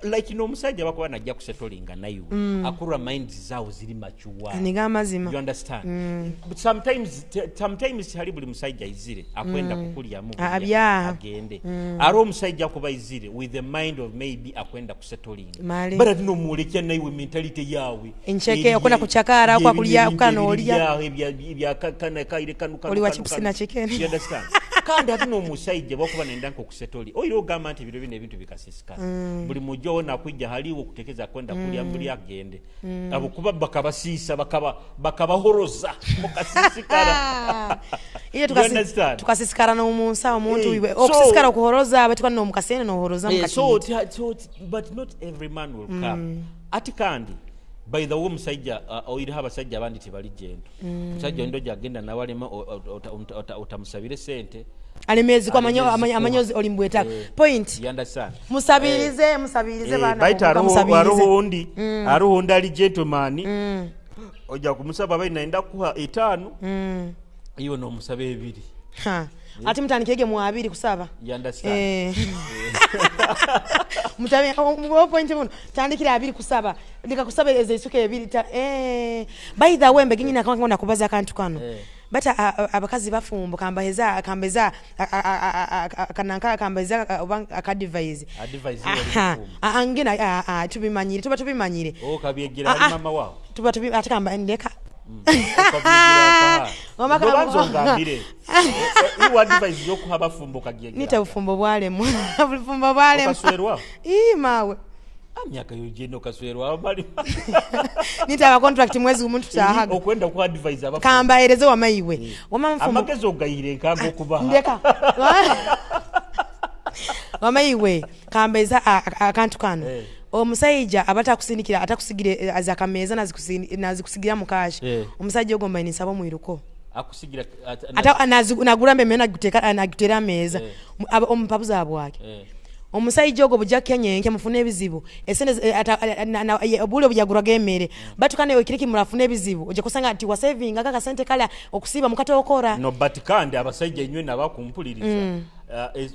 Like n'omusajja bakuba najja kusettlinga naiwe, akurora minds zaawe ziri mature. Niga amazima. You understand? But sometimes hali buli musajja aizire akwenda kukulyamu Ah, bulya, byaha. agende. Ari omusajja akuba aizire with the mind of maybe akwenda kusettlinga, Mali. but ati nomwolekya naiwe mentality yawe. Encheke, okwenda kuchakara, okwa kulya, kukana olya. Kaire kanu kanu Oli wa kanu, chips kanu. na chicken. You understand? Kandi ate n'omusajja bwakuba nenda nkokusetoli, oyira ogamba nti ebiro bino ebintu bikasisikana, buli mujja wona akwijja haliwo okutekeza kwenda kulya mbuli agende, abo kuba bakabasiisa, bakabahoroza mukasisikana. Iyo. You understand? Tukasisikara nomunsa omuntu Eh, iwe okusisikara okuhoroza abatukana nomukasene nohoroza. Eh, mukati. So, but not every man will come. Ati kandi by the way, omusajja oyiriho abasajja abandi tebali gentle. Omusajja ondi ojja agenda nawalema otamusabire sente. Alemezi kwa amanyo. Alemezi Amanyo kuwa. oli mbwetaka. Eh, Point. You understand? Musabirize, musabirize Eh, bana. baita kuvuka, musabirize. Hariho ondi ali gentleman, ojja kumusaba bai naenda kuha 5, iwe nomusaba 2. Ha. Ati mutandikege mu 20 kusaba. You understand? Eh. Mutabe o point buno tandikira 20 kusaba, leka kusaba ezo isuka 2 ta. Eh, by the way, mbeginyi nakanga kubaza akantu kano. Eh. Bata abakazi bafumbo kambaheza kambeza kananka kambeza oba akadvise. Advise iwe oli Aha. mufumbo. Angena tubimanyire, tuba tubimanyire. Okabyegira Ah, hali ah. mama wawe. Tuba tubi ate kamba ndeka. Okabyegira. Mama Nobanza ongambire iwe advice yokuha abafumbo kagyegera. Nita bufumbo bwalemu, bufumbo bwalemu. Okaswerwa? Ii mawe. Ah, myaka yogenda okaswerwa bali. Nita aba contract mwezi gumu tutahaga. Okwenda ku advise abafumbo. Kambahereze wamaiwe wama mfumbo. Amagezi ogayire enkaga okubaha. Ndeka wamaiwe kambeza akantu kano. Eh. Omusajja aba atakusindikira, atakusigire azakameza nazikusigira mukashi. Eh. Omusajja ogwo mbaine nsaba omwiruko. Akusigira Ata nagura mbeme naguteka nagutera ameeza. Eh. Omupabuza bwake. Eh. Omusajja ogwo bujja kenyenke mufune ebizibu esente obule obujaguraga emmere batukane ekiriki murafune ebizibu, ojja kusanga nti wasevinga akasente kale okusiiba mukatokora. No, but kandi abasajja inywe nabakumpuliriza,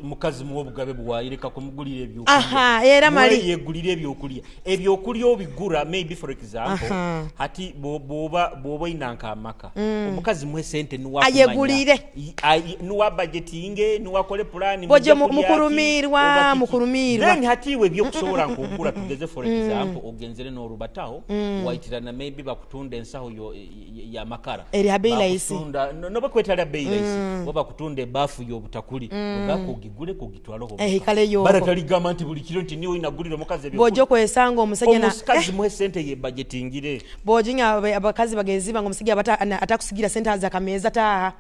mukazi muwe obugabe bwayireka kumugulira. Aha, era mali. Ebyokulya yegulira ebyokulya, ebyokulya obigura maybe for example. Hati bwoba oyina amaka, omukazi muwe sente. Ayegulire. Nuwa budgetinge, nuwakole plan. Bw'ojja Mujja kulya ki, mukurumirwa, oba kiki. Mukurumirwa. Then hati iwe ebyokusobola nkokula, tugeze for example ogenzere n'orubataho waitirana maybe bakutunda ensaho yamakara. Eri ha bei rahisi. Bakutunda no bakwetala bei rahisi, oba bakutunda ebafu y'obutakuli, ogako ogigule kugitwalaho. Eh, ikale yoko. Barataligamba nti buli kiro nti niwe inagulira omukazi. Bw'ojja okwesanga omusajja na Omukazi muwe sente ye budgetingire. Bw'ojinya abakazi bagenzi bange, omusajja atakusigira sente zakameza taaha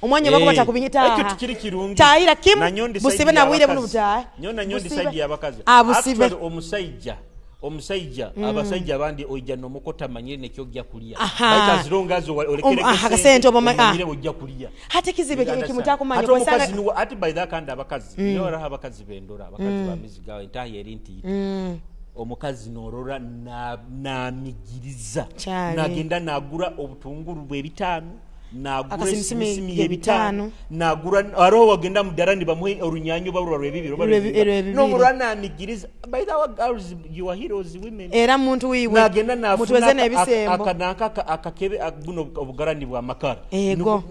omwanya bakuba takubinyi taaha. Ekyo tikiri kirungi. Taayira kimu. Nanyo ndi Busibe side na bwire buno y'abakazi. butaahe. Nyo nanyo ndi Busibe. side y'abakazi. Ah, busibe. Actually, omusajja abasajja abandi oija nomukota manyire nekyojja kulya. Aha. Baita zirongazo olekereko. Aha, akasente omanyire ojja kulya. Hati kizibu kimutakumanya. Ate omukazi niwe ati by that kandi abakazi niwe waliho abakazi bendora, abakazi bamizigawo entahi eri ntiita, omukazi norora namigiriza. Kyali. Nagenda nagura obutunguru bwe 5, nagura Akasimisimi esimisimi ye 5. ye 5, nagura hariho wagenda mudarani bamuhe orunyanyo barura rwebibiri oba Rwebibiri. Nomurora namigiriza. By the way, girls, you are heroes, women. Era muntu wiwe Nagenda nafuna mutweze n'ebisembo. akananka akakebe buno obugarani bwa makara. Ego.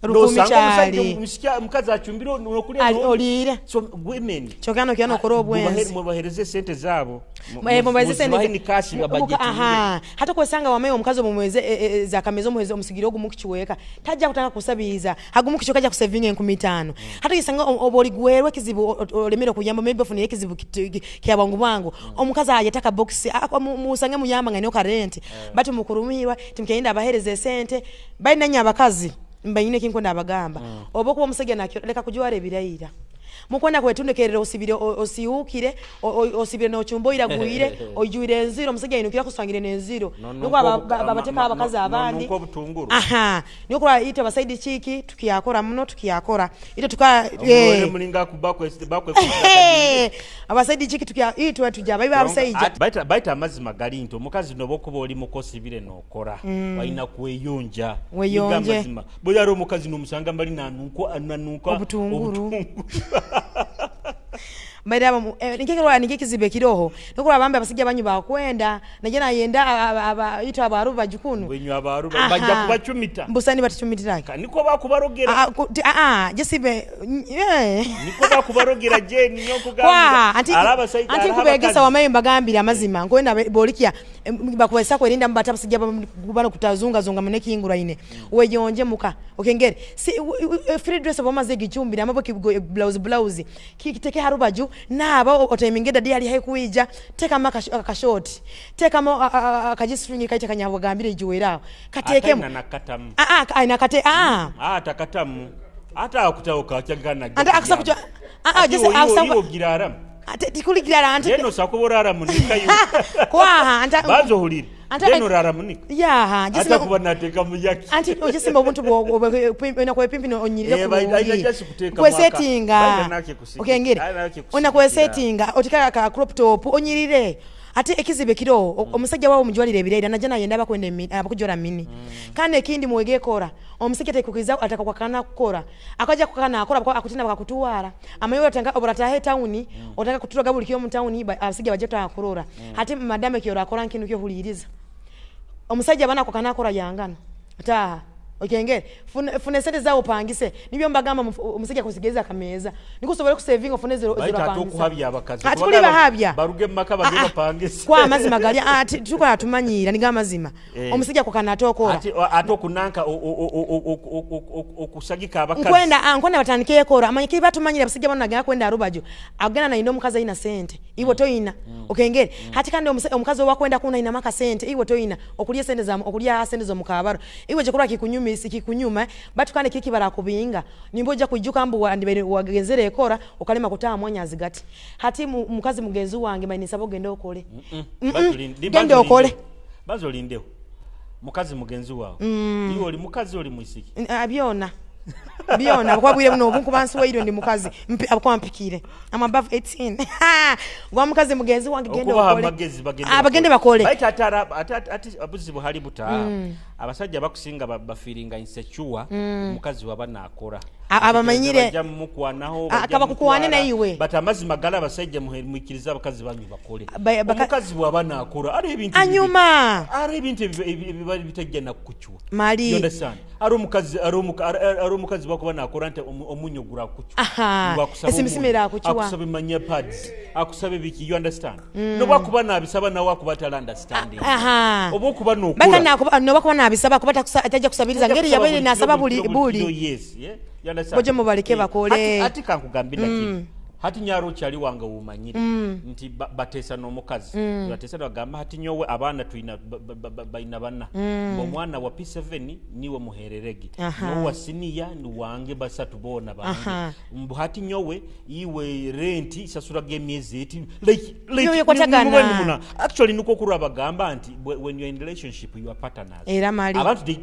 10 Nosanga omusajja kyali. Omukazi acumbire nokulya Oliire. So women, Kyokka no kyano okora obwenzi. Mubahereze sente zaabo. Eh, mubaze sente Muzibahe ni cash babudgetinge. Aha, hata kwesanga wamaye omukazi omumweze zakameza omuheze omusigire ogumu kikiweeka tajja kutanga kusabiriza agumu kikiweeka ajja kusevinga 5,000. Hata yisanga oba oligwerwa ekizibu olemere okuyamba maybe ofunire ekizibu kya bwangu bwangu, omukazi ayetaka box musange muyamba nga niyo karenti bati mukurumirwa timukenda abahereza esente balina abakazi mbayine kinkwenda abagamba oba okuba omusajja nakyo leka kujwara ebirayira mukwenda kwetundekerera osibire osiwukire osibire nochumba oiragwire oijwire enziro omusajja ainukira kusangire nenziro. Nuko babateka abakazi abandi. Nuko obutunguru. Aha, niko ite abasaidi chiki tukiyakora muno tukiyakora ite tuka Omulwere mulinga bakwe bakwe. Abasaidi chiki tukiya itwe tuja baiba abasajja. Baita amazima gali nti omukazi noba okuba oli mukosibire nokora walina kweyonja. Weyonje. Niga amazima bwe yali omukazi nomusanga mbali nanuka nanuka Obutunguru. Mbaire nikikirwa nikikizibe kiroho nokura bambe abasajja banyu bakwenda naje nayenda aba abaru bajukunu Bwenyu abaru bajja kubacumita. Mbusani batucumitiraki. Niko bakubarogera. Jesibe niko bakubarogera je ninyo kugamba. Anti kubegesa wamaye mbagambira amazima nkwenda bolikia bakuwesa kwerinda mbata abasajja bano kutazunga zunga munekingura ine. Wejonje muka okengere si free dress obamaze gichumbira amabo blouse kiteke harubaju naba otaimingeda di ali haikuija teka maka akashoti teka mo akajistring kaita kanyabagambire juwera katekemo nakatamu nakate atakatamu ata akutaoka kyagana anda akusa kucho just akusa girara tikuligirara ante yeno sakubora ara munika yu kwaha anta bazo hulira yeno rara munika yaha just ata kuba nateka muyaki anti ojisimba obuntu bwo na kwepimpi no onyirire ku kwesetinga okengere ona kwesetinga otikaka ka crop top onyirire ate ekizibe kiro omusajja wawo mujwalire ebirayira najja nayenda abakwenda abakujora mini. Kandi ekindi mwege kora omusajja tekukiza atakakwakana kukora akaja kukana akora akutina bakakutuwara amayo otanga oburatahe town otanga kuturoga buli kiyo mu town abasajja baje takurora. Hati madame kyo rakora nkintu kyo huliriza omusajja bana kwakana akora yangana taha okengere fune sente zawo pangise nibyo mbagamba omusajja kusigeza kameza nikusobole ku saving ofune zero pangise okuhabya abakazi ati kuli bahabya baruge maka bagenda pangise kwa amazima gali ati tukola tumanyira niga amazima. Omusajja kwakana tokora ati atokunanka okusagika abakazi nkwenda nkwenda batandike ekora amanyi kiba tumanyira abasajja bana gana kwenda arubajo agana na ino omukazi ayina sente iwo toyina. Okengere hati kandi omukazi owakwenda kuna ina maka sente iwo toyina okulya sente za okulya sente zo mukabaro iwo jekora kikunyumi kikunyuma batukane kiki barakubinga nimboja kujuka mbu wagenzere ekora okalema kutaa mwanya azigati hati mukazi mugenzi wange maini sabo genda okole. Genda okole bazo lindeho mukazi mugenzi wawe. Iwe oli mukazi oli mwisiki byona byona kwa bwire buno obunku bansi wairo ndi mukazi abakwa mpikire I'm above 18 gwa mukazi mugenzi wange genda okole abagende bakole baita atara ati abuzibu hali buta. Abasajja bakusinga bafiringa insecure mukazi wabana akora abamanyire bajja mukwanaho akabakukwane na iwe but amazima gala abasajja muhimikiriza abakazi banyu bakole omukazi wabana akora ari ebintu anyuma ari ebintu ebibali bitajja nakukuchwa mali you understand ari omukazi ari omukazi bakuba nakora nti omunyo gura kuchwa esimsimira kuchwa akusaba manya pads akusaba biki you understand no bakuba nabisaba nawe akubatala understanding obo kuba nokora baka nakuba no bakuba nabisaba kuba atajja kusabiriza ngeri yabere nasaba buli yes yeah you understand boje mubaleke bakole ati kankugambira kino hati nyaro kyali wange umanyire nti batesa n'omukazi batesa bagamba hati nyowe abaana tuina baina bana omwana wa P7 niwe muhererege n'owa senior ni wange basatu bona bange mbu hati nyowe iwe renti sasura gemyezi eti like kwatagana actually nuko kurwa bagamba nti when you are in relationship you are partners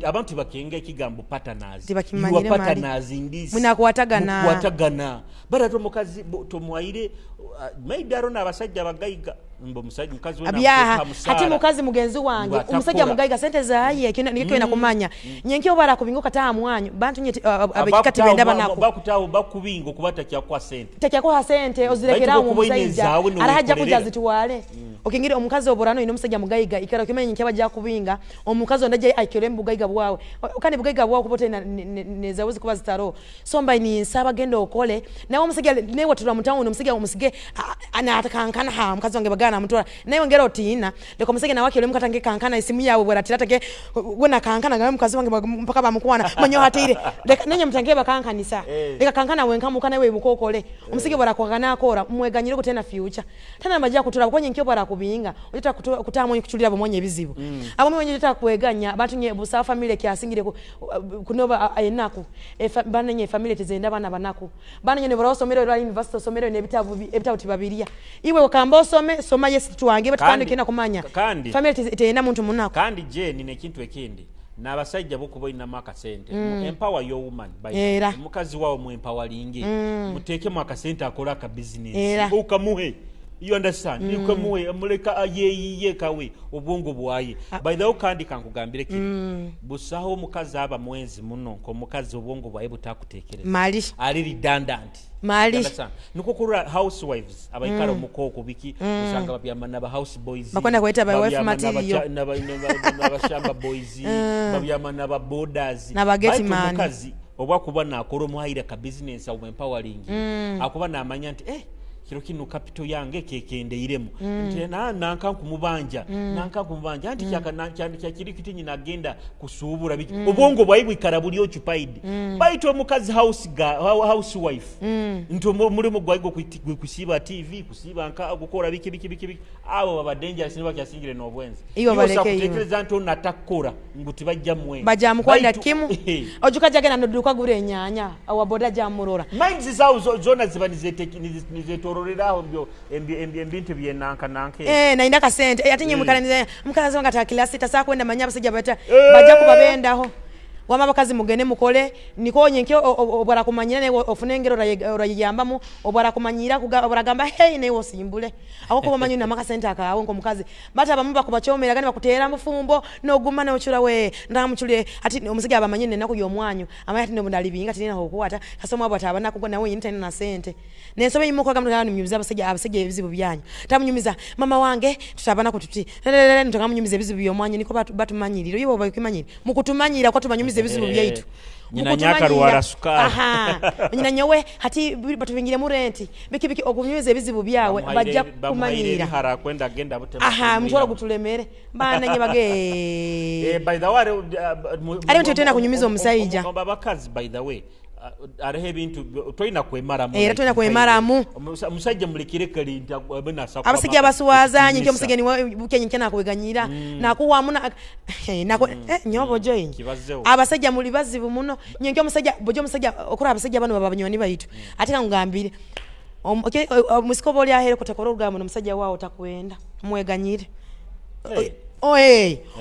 abantu bakenga ekigambo partners you are partners in this munakwatagana bara omukazi tomwaire maybe arona abasajja bagaiga mbo musajja mukazi we na hati mukazi mugenzi wange omusajja mugaiga sente zaye nikyo ina kumanya nyenki obara kubingo kata mwanyu bantu nye abekikati benda banako bakutawo bakubingo kubata kyakwa sente takyakwa sente ozirekera omusajja arahaja kujazitwale okingira omukazi oborano ino omusajja mugaiga ikara kimenya nyenki abaja kubinga omukazi ondaje aikere mbugaiga bwawe kandi bugaiga bwawe kubote nezawezi kuba zitaro somba ni nsaba genda okole nawe omusajja newe tula mutawo omusajja omusige anatakankana ha mukazi wange bagana mutora naye ngero otina leko omusajja nawe akire mukatange kankana isimu yawe bwera take wena kankana gawe mukazi wange mpaka bamukwana manyo hatire leka nenye mutange bakankanisa leka kankana wenka mukana we mukokole omusige bwera kwakana akora mweganyire kutena future tana maja kutura konye nkyo bwera kubinga ojita kutamu kuchulira bomwenye ebizibu abo mwenye jita kweganya abantu nye busa family kyasingire kunoba enaku banenye family tezenda bana banaku banenye ne borosomero lwa university somero ne ebitabu tibabiria iwe okamba osome soma yes tuwange batukandi kina kumanya family teyina muntu munako kandi je nina ekintu ekindi n'abasajja bokuba olinamu akasente empower your woman by omukazi wawo mu empower linge muteekemu akasente akola aka business okamuhe You understand? Niko muleka yeyiye kawe obwongo bwaye. By the way, kandi kankugambire kino, busaho omukazi aba mwenzi muno nk'omukazi obwongo bwaye butakutekereza. Mali. Ali redundant. Mali. You understand? Niko kurora housewives abaikara omukoko biki, usanga babyama n'aba house boys, Bakwenda kweta ba wife babyama material. n'abashamba boys, babyama n'aba borders, N'aba gate Baitu man. omukazi oba kuba nakora omuhaire ka business awo empowering, akuba namanya nti kiro kino capital yange kekendeiremu, nti nanka nkumubanja, nanka nkumubanja nti kyaka kyakiri kiti nyina agenda kusuubura biki, obwongo bwayi bwikara buli occupied. Baitu omukazi housewife, nti omulimu gwayi gwo kusiba TV, kusiba nka gukora biki biki biki biki, abo baba dangerous, niba kyasingire n'obwenzi. Iyo Iyo baleke iyo. sakutekereza nti onatakora ngu tibajja mwe. Bajja mukwenda Baitu- kimu ojuka jagenda noduka gura enyanya awa boda jamurora. Minds zawo zona ziba nizetororeraho ebintu byenanka nanka. Nainda kasente ate nye mukala mukazi wange ata kilasi tasa kwenda manya abasajja bata bajja kubabendaho. Wama abakazi mugende mukole nikonye nkyo obwara kumanyira ne ofune engero orayiyambamu obwara kumanyira obaragamba hey ne osimbule aho kuba manyu na makasente akawe nko mukazi bata abamu bakubachomera gani bakutera mufumbo noguma nochura we ndamuchule ati omusajja abamanye ne naku yomwanyu amanya ati ndalibinga tinina hokuwata kasoma abo atabana kuko nawe yinta na sente nensobe yimuko gamwe nyumiza abasajja ebizibu byanyu tamunyumiza mama wange tutabana kututi ntokamunyumiza ebizibu byomwanyu niko batumanyiriro yibo bakimanyira mukutumanyira kwa tumanyumiza ebizibu byaitu. Nyina nyaka rwara sukari. Aha. Nyina nyowe hati batubingire mu rent biki biki okunyumiza ebizibu byawe bajja kumanyira. Hara kwenda agenda butema. Aha, mutwala gutulemere bana nye bage. By the way, ari mtu tena kunyumiza omusajja. Abakazi by the way, arehe ebintu toyina kwemaramu. Era toyina kwemaramu. Omusajja mulekere kalinda abena sakwa. Abasajja abaswazanye nke omusajja ni bukenye nkena kweganyira nakuwamu na nako nyobo join. Abasajja muli bazibu muno nyenke omusajja bojo omusajja okora abasajja bano baba banywani baitu. Ate kangambire okay musiko boli ahere kutakora orugambo n'omusajja wawo takwenda mweganyire.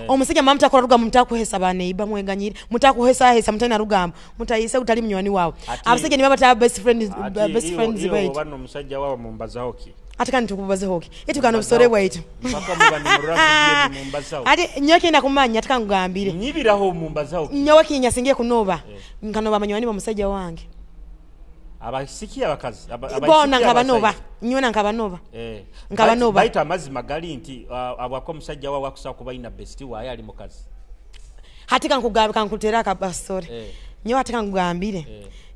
Omusajja mama mutakora rugambo mutakuhesa baneiba mweganyire mutakuhesa hesa mutana rugambo mutayise utali munywani wawe. Abasajja ni baba ta best friends baitu. Bano omusajja wawe mumbazaho ki? Ate kandi tukubazeho ki? Etukana obusore bwaitu. Mpaka mubani muravu mumbazaho. Ate nyoke nakumanya ate kangugambire. Nyibiraho mumbazaho ki? Nyowe kinyasingiye kunoba. Nkanoba manywani ba musajja wange. Abasiki abakazi bona nkabanoba nyona nkabanoba. Nkabanoba. Baita amazima gali nti abwako omusajja wawe akusaba kuba ina best waye ali mukazi. Hati kankugabe kankutera akabasore. Nyowe ate kankugambire.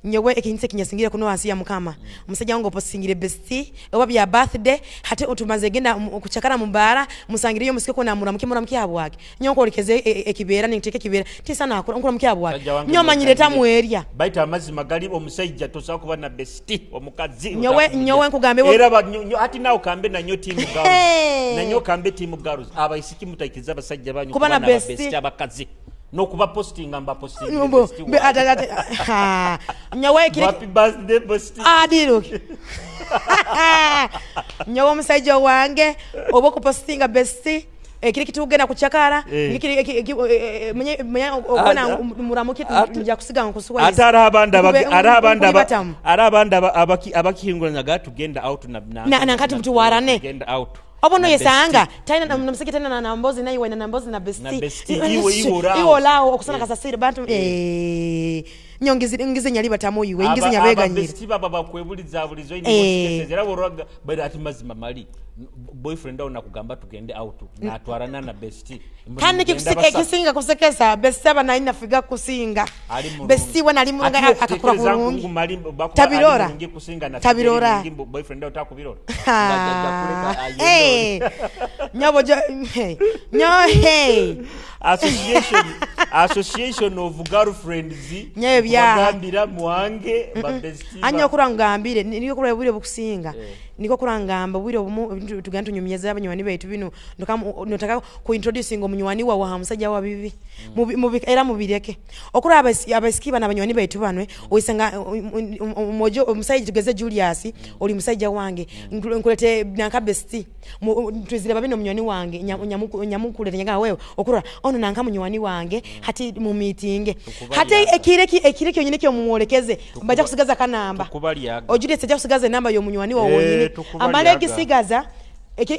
Nyowe ekinse kinyasingira kuno wansi ya mukama. Omusajja wange oposingire besti oba bya birthday hati otumaze genda okuchakara mubara musangiriyo musike kona muramuke mukya bwake. Nyowe nkolikeze ekibera niteke ekibera tisa nakora nkora mukya bwake. Nyowe manyire tamwerya. Baita amazima gali omusajja tosaba kuba na besti omukazi. Nyowe nkugambe era hati nawo kambe nanyo team girls. Nanyo kambe team girls. Abaisiki mutakiza abasajja banyu kuba na besti abakazi. No kuba posting amba posting. Nyowe kiri happy birthday posting. Adiruki. Nyowe omusajja wange oba kupostinga besti ekiri kitugenda kuchakara nikiri mwenye okona muramuki nja kusiga nkusuwa. Ate arabanda abakihinguranya gatugenda out na na nkati mtuwarane. Genda out. Obono yesanga taina na msiki tena na mbozi na iwe na mbozi na besti iwe lao okusana kasasira bantu nyongizi ngize nyaliba tamu iwe ngize nyabeganyira besti baba bakwebuliza bulizo ini era boroga bali ati mazima mali boyfriend awo nakugamba tugende out natwarana na besti kandi kisinga kusekesa besti aba naina figa kusinga besti wana ali mulunga akakura kulungi tabirora tabirora boyfriend awo takubirora nyobo nyo hey association of girlfriends bagambira mwange ba besti anyo kurangambire niyo kurabire bukusinga niko kurangamba bwire obumu tugenda tunyumyeza abanywani baitu bino notaka ku introducing omunywani wawe ha musajja wa bibi era mubireke okura abasiki bana abanywani baitu banwe oyisanga omojo omusajja tugeze Julius oli musajja wange nkulete nanka besti twizire babino omunywani wange nyamukulete nyaga wewe okura ono nanka munywani wange hati mu meeting hati ekire kyonyine kyo mumwolekeze baja kusigaza kanamba Julius aja kusigaza enamba y'omunywani wawe wonyine amale gisigaza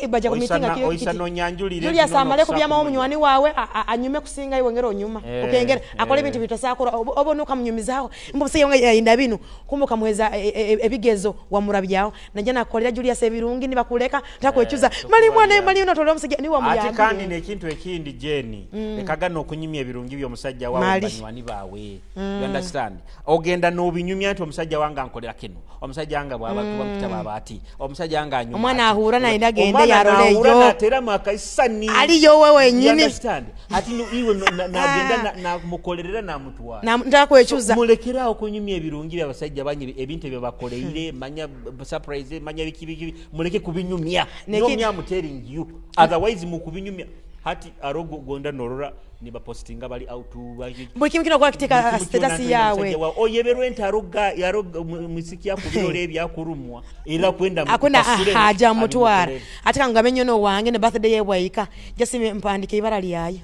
Baja kumitinga kiro Oisa nonyanjulire. Julius amale kubyama omunywani wawe anyume kusinga iwe ngero onyuma. Okengera akole ebintu bitasakora obo nukamunyumizaho mbose yonga yinda binu kumbuka muheza ebigezo wamurabyaho najja nakolera Julius ebirungi nibakuleka takwechuza mali mwana mali unatolera omusajja ni wamuyambire. Ate kandi nekintu ekindi Jenny lekaga nokunyumya ebirungi by'omusajja wawe banywani bawe. You understand? Ogenda n'obinyumya nti omusajja wange ankolera kino, omusajja wange bw'aba tuba mukitabo aba ati, omusajja wange anyuma omwana ahura naenda genda yarole yo natera makaisani aliyo wewe nyini. You understand? Ati iwe nagenda namukolerera namutwala ntakwechuza. Mulekerawo kunyumya ebirungi by'abasajja banyi ebintu ebyo bakoleire manya surprise manya biki muleke kubinyumya. No me I'm telling you, otherwise mukubinyumya hati arogo gonda norora nibapostinga bali out buli kimu kino kwa kiteka status yawe oyeberwe ntaroga yaroga musiki yakubirole ebyakurumwa era kwenda akwenda haja mutwara ate kangambe nyono wange ne birthday yebwaika just mpandike ibara lyaye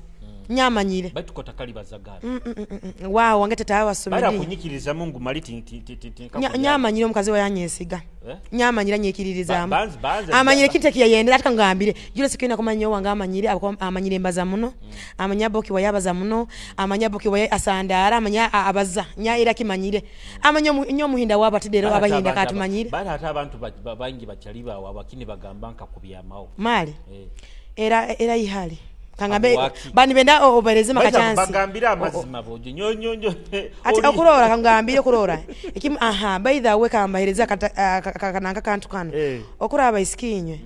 nyamanyire baitu kotakali bazagala wow wange tata wasomedi bara kunyikiriza Mungu mali ti nyamanyire omukazi wa yanyesiga nyamanyira nyekiririza amanyire kiteki yayendera ate kangambire Julius kina kumanya wange amanyire amanyire mbaza muno amanya boki wayabaza muno amanya boki wa asandara amanya abaza nya era kimanyire amanya nyo muhinda wabatidero abahinda katumanyire bali hata abantu bangi bachali bawe abakini bagamba nka kubyamao mali era ihali kangambe bani benda obereze makachansi bagambira amazima bojo nyonyonyo ati okurora kangambire okurora ekimu aha by the way kambahereza kananga kantu kano okuraba abaisikinywe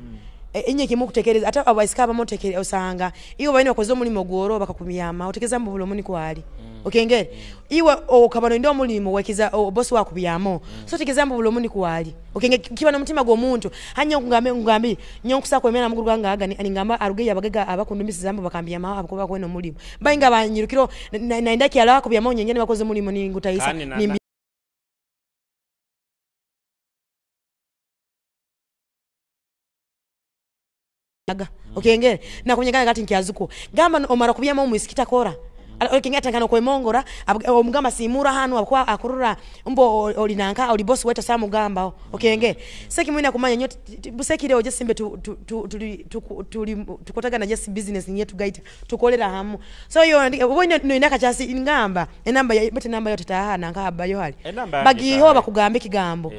enye kimu kutekereza ate abaisika abamotekere osanga iwe bayina okoze omulimo gworo bakakumyama otekeza mbubulo muni kwali okengere iwe okabano ndo omulimo wekiza boss wakubyamo so tekeza mbubulo muni kwali okenge kiba nomutima gw'omuntu hanya ngambe nyo nkusa kwemera muguru ganga aga ningamba aruge yabagega abakundumisiza mbo bakambyama abakuba kweno omulimo bayinga banyirukiro naenda kyala kubyama nyenye bakoze omulimo ningutayisa nimbi okengere nakunyegana kati nkiazuko gamba omara kubyama omuisikita kora okengere tangano kwemongora omugamba simura hanu akwa akurura mbo olinanka oli boss wetu samugamba okengere seki mwina kumanya nyo busekire oje simbe tuli tukotagana just business nye tugaita tukolera hamu so yo no inaka chasi ngamba enamba bete namba yote tahana nka abayo hali bagiho bakugambe kigambo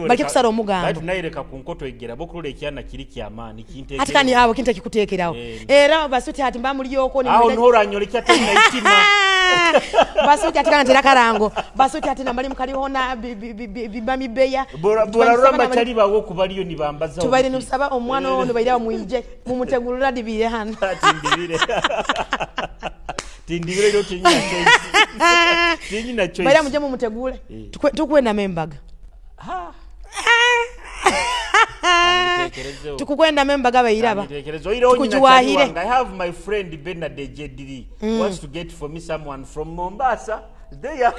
baki kusara omugambo baitu naireka kunkoto igera bokurule ekyana kiri kyamani kinte ati kani abo kinte kikutekerawo era basuti ati mbamuliyoko ni aho noranyole kyatena itima basuti ati kana tera karango basuti ati nambali mkalihona bibami beya bora ramba chali bawo kubaliyo nibambaza tubaire nusaba omwana ono baira muije mumutegulura dibire hano tindibire tindibire yo tinyina choice tinyina choice baira muje mumutegule tukwenda membaga ha tukukwenda membaga bayiraba tukujuwahire. I have my friend Bernard Jediri wants to get for me someone from Mombasa there.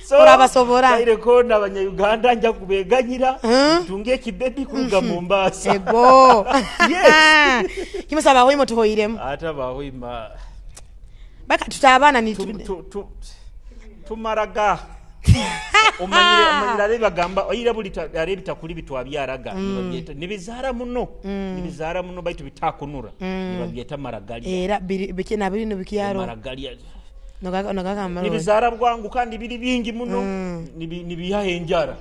So urabasobora irekona abanya Uganda nja kubeganyira tunge kibebi kuruga Mombasa ego yes kimusaba hoimo tuhoiremu ata bahoima baka tutabana ni tumaraga omanyire bagamba oyira buli are bitakuli bitwabyaraga nibizara muno baitu bitakunura nibabyeta maragalia era bikina biri bikyaro maragalia nogaga nibizara bwangu kandi biri bingi muno nibihahe enjara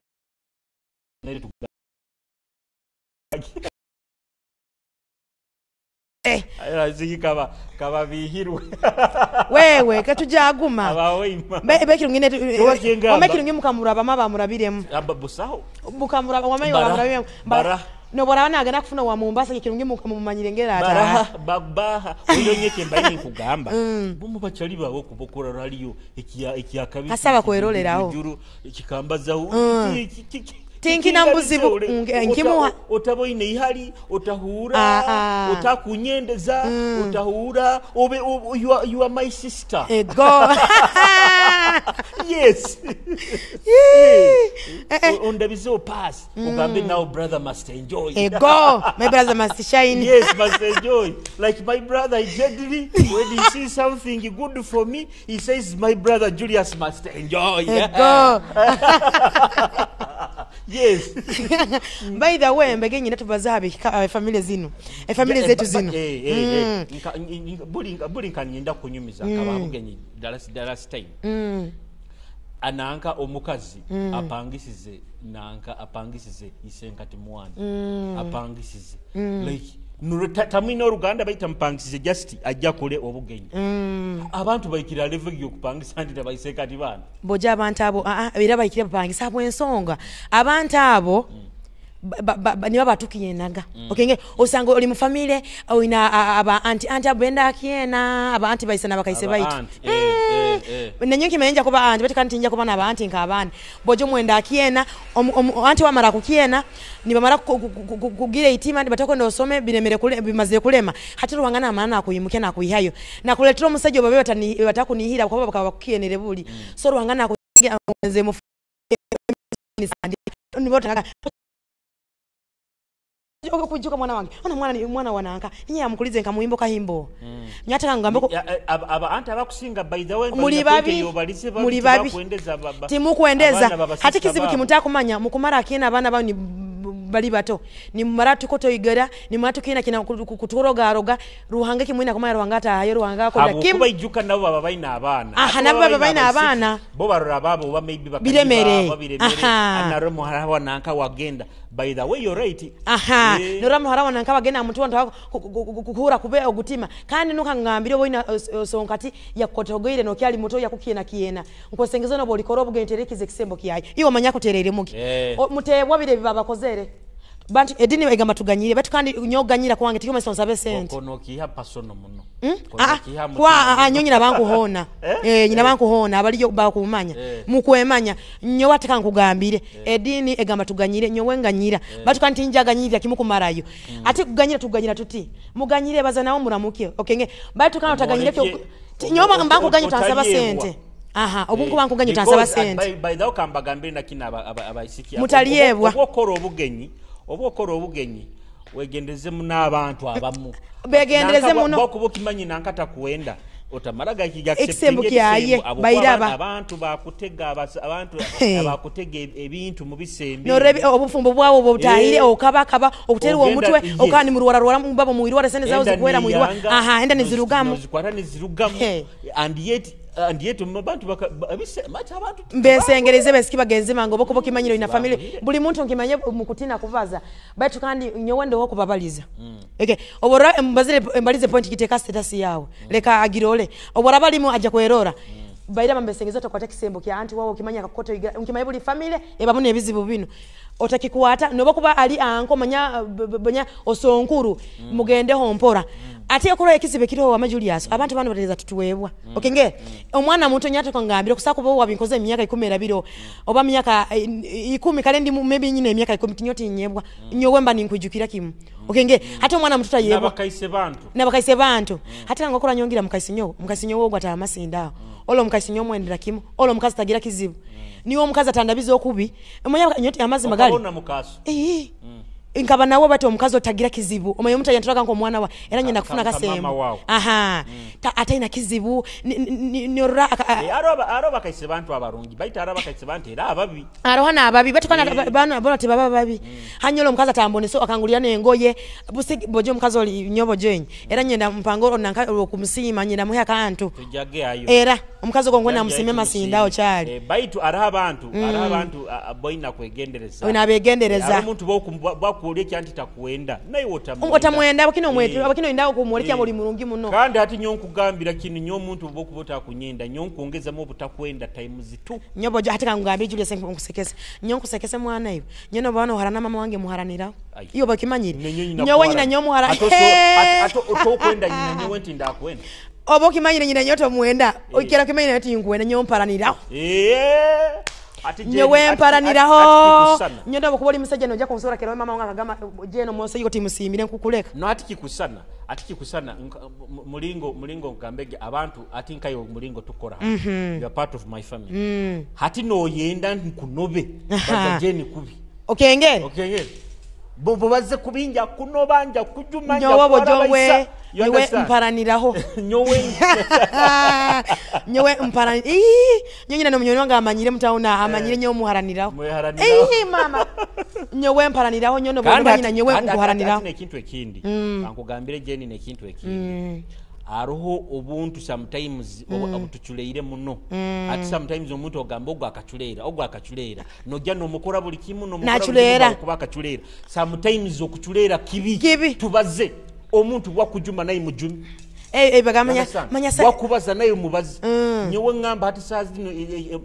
Aziki kaba bihirwe wewe katujaguma bekirungine omekirungi mukamuraba maba murabiremu busaho mukamuraba wamayo bamurabiremu no borabana agenda kufuna wa Mombasa kirungi mukamumanyire ngera ata baraha babaha oyonyeke mbaini kugamba bumu bachali bawo kubokora raliyo ekiyakabi asaba kweroleraho kikambazaho tinkina mbuzibu nkimuha otaboine ihali otahura otakunyendeza otahura obe you are my sister ego yes ondabizo pass ugambe now brother must enjoy ego my brother must shine yes must enjoy like my brother Jedri when he sees something good for me he says my brother Julius must enjoy ego Yes. By the way, mbege nyina tubaza abefamily zino, efamily zetu zino. Buli nkanyenda kunyumiza akaba bugenyi the last time. Ananka omukazi apangisize, nanka apangisize isenkati mwana apangisize like tamwina oluganda baita mupangisize, just ajja kule obugenyi. Abantu baikira level y'okupangisa nti tabaisenkati baana. Boja abantu abo era baikira bapangisa bwensonga abantu abo niba batukiyenaga. Okenge osanga oli mu family oyina aba anti anti abenda akiena aba anti baisana bakaise baitu. Nenyo kimenja kuba anti bati kanti nja kuba na anti nka abandi bojo mwenda akiena anti wamara kukiena nibamara kugira itima batako ndosome biremere kule bimaze kulema hati ruwangana maana kuyimuke na kuihayo na kuletera omusajja babe batani batakunihira kwa bakaba kukienere buli. So ruwangana kugenze mu nibotaka okujuka mwana wange ona mwana ni mwana wananka ninye amukulize nka muhimbo kahimbo. Nyataka ngambe aba anti abakusinga by the way muli babi muli babi timukuendeza hati kizibu kimutaka kumanya mukumara akina abana ba ni bali bato ni mara tukoto igera ni mara tukina kina kutoroga roga ruhanga kimwina kumanya ruhanga atayo ruhanga akola kim kuba ijuka nabo baba baina abana. Aha, nabo baba baina abana bo barora babo ba maybe biremere anaro muhara wananka wagenda. By the way, you're right. Aha, nora muhara wananka wagenda muntu wantu kuhura kube ogutima kandi nuka ngambire boina sonkati yakotogoire no kyali muto yakukiena kiena nkosengeza no bolikoro obugenterekize kisembo kiyayi iwo manya kuterere muki. Mutebwa bire bibabakozere bantu edini egamba tuganyire batu kandi nyoganyira kwange tikoma sonsabe sente kono kiha pasono muno. Kono kwa nyonyira banku hona nyina banku hona abaliyo bakumanya mukwemanya nyo wataka nkugambire edini egamba tuganyire nyowenganyira batu kandi njaganyira kimukumarayo. Ati kuganyira tuganyira tuti muganyire baza nawo muramuke okenge batu kandi utaganyire nyoma mbanku ganyira tansaba sente. Aha, obungu banku ganyira tansaba sente. By the way kambagambire nakina abaisiki mutaliebwa obokora obugenyi wegendeze muno abantu abamu begendereze muno bokuba kimanyi nankata kuenda otamaraga ekisembo kyaye bairaba abantu bakutega abantu abakutega ebintu mu bisembe no obufumbo bwawo obutahire okabakaba okuterwa omutwe okani muruwara ruwara mbabo muirwara sene zawo zikwera muirwa. Aha, enda nizirugamu zikwara nizirugamu and yet abantu macha abantu mbesengereze besiki bagenzi mango boko kimanyiro ina family buli muntu nkimanye mukutina kuvaza baitu kandi nyowende ho kubabaliza. Eke obora mbazire mbalize point kiteka status yawe leka agirole obora balimu aja kwerora. Baira mbesengeze tokwata kisembo kya anti wao kimanya kakoto nkimanye buli family ebabone ebizibu bino otakikuwata noba kuba ali anko manya banya osonkuru mugende hompora. Ate okora ekizibe kiriho wa Julius abantu bano batereza tutuwebwa. Okenge omwana muto nyato kangambira kusaka kuba wabinkoze emyaka 12 oba myaka 10 kale ndi maybe nyine emyaka 10 tinyoti nyebwa nyowemba ninkujukira kimu. Okenge hata omwana muto tayebwa nabakaise bantu nabakaise bantu. Hata ngokora nyongira mukasinyo mukasinyo wo gwata amasinda olo mukasinyo mwendera kimu olo mukazi tagira kizibu. Niwo mukazi atandabiza okubi omunya nyoti amazima gali okabona mukaso nkaba nawe bato omukazi otagira kizibu omanyi omuntu ayantoraga nko omwana wa era nyina kufuna kasembo. Aha, ataina kizibu nyorora aro bakaise bantu abarungi baita aro bakaise bantu era ababi aroha na ababi batukana bana bona tebaba babi. Hanyolo omukazi atambone so akangulira nengoye busigi bojo omukazi oli nyobo jenyi era nyenda mpango nanka okumusima nyenda muha kantu tujage ayo era omukazi ogwo ngona musime masinda okyali baitu araha abantu boina kwegendereza oina begendereza omuntu bokuolya kyanti takuenda naye otamwenda abakino omwetu abakino indawo kumwolekya buli mulungi muno kandi ati nyo nkugambira kino nyo omuntu bokubota kunyenda nyo nkuongezamu obutakwenda times 2 nyobo ati kangambira Julius nkusekese nyo nkusekese mwana iwe nyo no bana oharana mama wange muharanira iyo bakimanyire nyo wenyina nyo muhara ato otokwenda nyina nyo wenti ndakwenda obo kimanyire nyina nyo tomwenda okera kimanyire ati nkuwenda nyo mparanira nyowe mparaniraho nyo ndo kuboli musajja nojja kunsora kero mama wange akagamba jeno mose yuko timusimire nkukuleka no ati kikusana mulingo ngambege abantu ati nkayo mulingo tukora. You are part of my family. Hati no yenda nkunobe baza jeni kubi okengere Bo baze kubinja kunoba, nja kujuma, nja Nyowe kuwarabaisa. bojowe. You Nyowe understand? mparaniraho. Nyowe. Nyowe mpara ii nyo nyina nomunyoni wange amanyire mutawuna, amanyire nyowe muharaniraho. Mweharaniraho. Ii mama, nyowe mparaniraho nyo. Kandi Nobona nyina nyowe kandi nkuharaniraho. ati nekintu ekindi kankugambire, Jeni, nekintu ekindi, hariho obuntu sometimes obutuculeire muno. Ati sometimes omuntu ogamba ogwo akaculeera, ogwo akaculeera, nojja nomukora buli kimu, nomukora buli kimu. Naculeera. Kuba akaculeera, sometimes okuculeera kibi. Kibi. Tubaze omuntu bwakujuma naye mujumi. Eh, eh, bagamanya Understand? manya sa Bwakubaza naye mubazi. Nyowe ngamba hati saa zino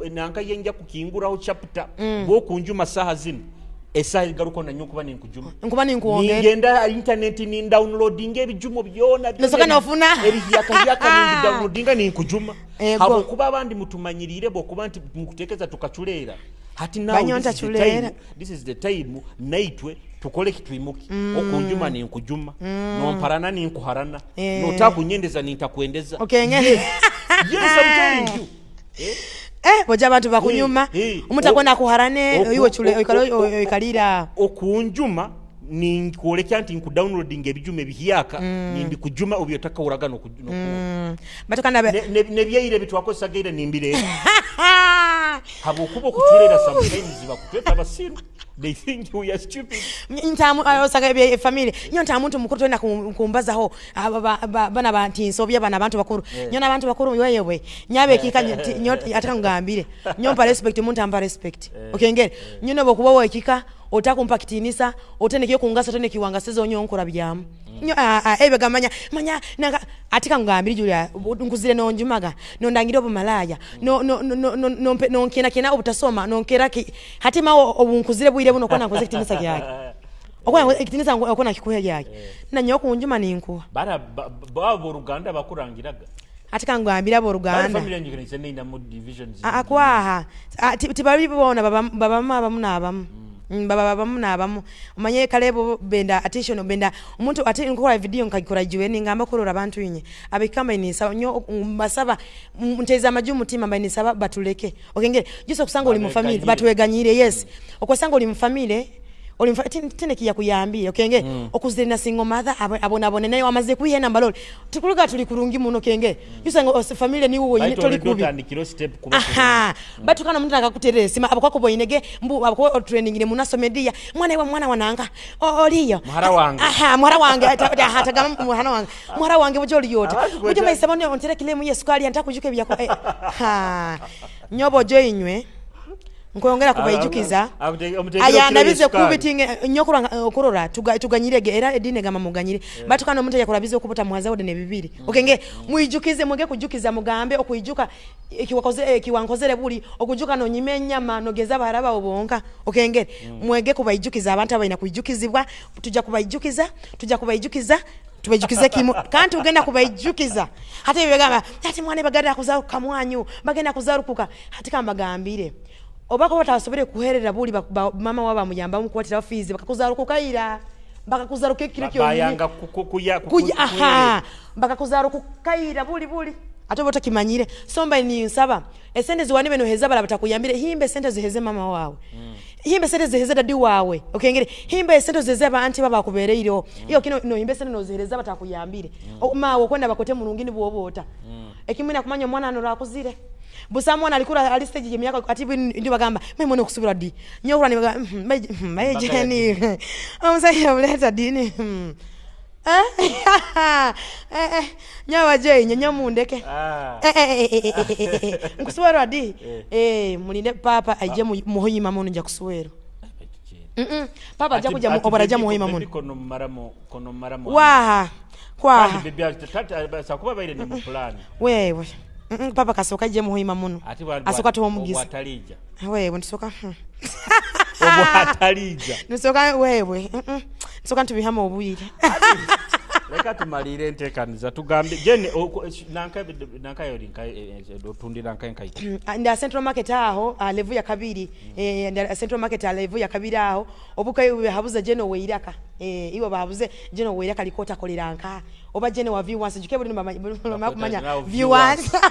nanka yenja kukinguraho chapter, bwokunjuma saha zino, esaha egaruka nanyo kuba ninkujuma. Nkuba ninkuwongera. Ningenda internet, nindownloadinga ebijumo byona byona. Nosoka nofuna. Ebihyakahyaka nimbidownloadinga, ninkujuma. Ego. Habwokuba abandi mutumanyirire bwokuba nti mukuteekeza tukaculeera. Hati now Banyonta this is the chuleera. time, this is the time naitwe tukole kitwimuki. Okunjuma ninkujuma, nomparana ninkuharana, notakunyendeza nintakwendeza. Okenge. Yes, I'm telling you. Eh, boja abantu bakunyuma. Eh. Omuntu akona kuharane iwe chule oikalo oikalira. Okunjuma ninkwolekya nti nkudownloadinga ebijuma ebihyaka, nimbikujuma obyotakawuraga. Batukana be Nebyaire bitwakozesagaire nimbireeta, habwokuba okuculeera sometimes bakutweta abasiru. They think we are stupid. Ntamu osanga ebye family nyo nta muntu mukuru tolina kumbazaho. Aba bana banti nsobya bana abantu bakuru nyo n'abantu bakuru weyewe nyabe kika nyo ataka ngambire nyo mpa respect, omuntu ampa respect. Okengere nyo nobo kuba wekika otakumpa kitinisa, otenekyo kungasa, oteneki nyo nkora byamu nyo ebe gamanya manya nanga atika ngambire Julia nkuzire nonjumaga nondangira obumalaya no no no no no no nonkena kena obutasoma nonkera ki hati mawo obunkuzire bwire buno kona nkoze kitinisa kyake okona ekitinisa okona kikuhe kyake na nyo kunjuma ninkuwa. Bara baba boluganda bakurangiraga. Ati kangambira Bari aboluganda. Family yange kanisa neina mu divisions. Akwaha tibali bona babamu abamu n'abamu. Baba babamu n'abamu omanye kale bo benda attention, benda omuntu ate nkola video nkagikora jiwe ningamba kurora abantu inye abikamba inisaba nyo mbasaba nteza amaju mutima mba nisaba batuleke. Okengere juso kusanga oli mu family. Batweganyire. Batweganyire, yes. Okwasanga oli mu family oli tine kiya kuyambire okenge okuzire na single mother abona naye wamaze kwihena mbalole tukuluga tuli kurungi muno kenge yusango family ni wowe Baitu toli already kubi. otandikira step kuba. Aha, batukana omuntu akakuterera esima abakwako boinege mbu abako training ne munaso media mwana iwe mwana wananga oliyo. Muhara wange. Aha, muhara wange aha, tagama muhara wange, muhara wange bujo oliyota. Abazi bujo maisaba ne ontere kilemu ye sukali antakujuka ebyako ha nyobo jo inywe nkwongera kubaijukiza. Omutegere aya okiro ndabize esukali. kubitinge nyokurwa okurora tuganyirege era edine gama muganyire batukana omuntu yakurabize okubuta muhaza ne bibiri. Okenge muijukize mwege kujukiza mugambe okuijuka ekiwakoze ekiwankozere buli okujuka nonyime enyama nogeza baraba obonka. Okenge mwege kubaijukiza abantu abalina kuijukizibwa, tujja kubaijukiza, tujja kubaijukiza, tubaijukize kimu kandi tugenda kubaijukiza. Hata ebyo bagamba ati mwana bagenda kuzaruka mwanyu bagenda kuzarukuka hati kambagambire oba ko batasobole kuherera buli mama waba muyamba mukuwatira fees bakakuzarukukaira bakakuzaruka ekiro kyonyini. Bayanga kuya aha bakakuzarukukaira buli buli ate oba otakimanyire. So mba ninsaba esente ziwani beno heza bala batakuyambire himba esente ziheze mama wawe, himba esente ziheze dadi wawe. Okengere himba esente ziheze abantu baba bakubereireho iyo kino no himba esente nozihereza batakuyambire. Mawe okwenda bakote mulungi bwobota ekimwina kumanya omwana ano rakuzire busa mwana alikura ali stage yemyaka ati ndi bagamba mwe mwana okusubira di nyokura ni bagamba maye Mbaka ya jeni omusajja buleta dini. Eh, nyawa je nyo mundeke. Ah. Eh, nkusubira di. Eh. Eh, mulinde papa aje muhoyima muno nja kuswera. Papa aja kuja obara aja muhoyima muno. Kono maramo kono maramo. Waha kwaha. Kandi bibi tata sakuba baire ni mu plan. Wewe papa kasoka aje muhoyima muno. Ati asoka tuwa omugisa. Obwatalija. Wewe ntusoka. Obwatalija. Ntusoka wewe. Ntusoka ntubihama obwire. Leka tumalire enteekaniza tugambe jene nanka nanka yori nka otundira nka nka. Nda Central Market aho level ya kabiri. Nda Central Market level ya kabiri aho obuka habuze jeno weiraka iwe bahabuze jeno weiraka likota kolera nka oba jeno wa viewers juke buli mama kumanya Nawo viewers. viewers.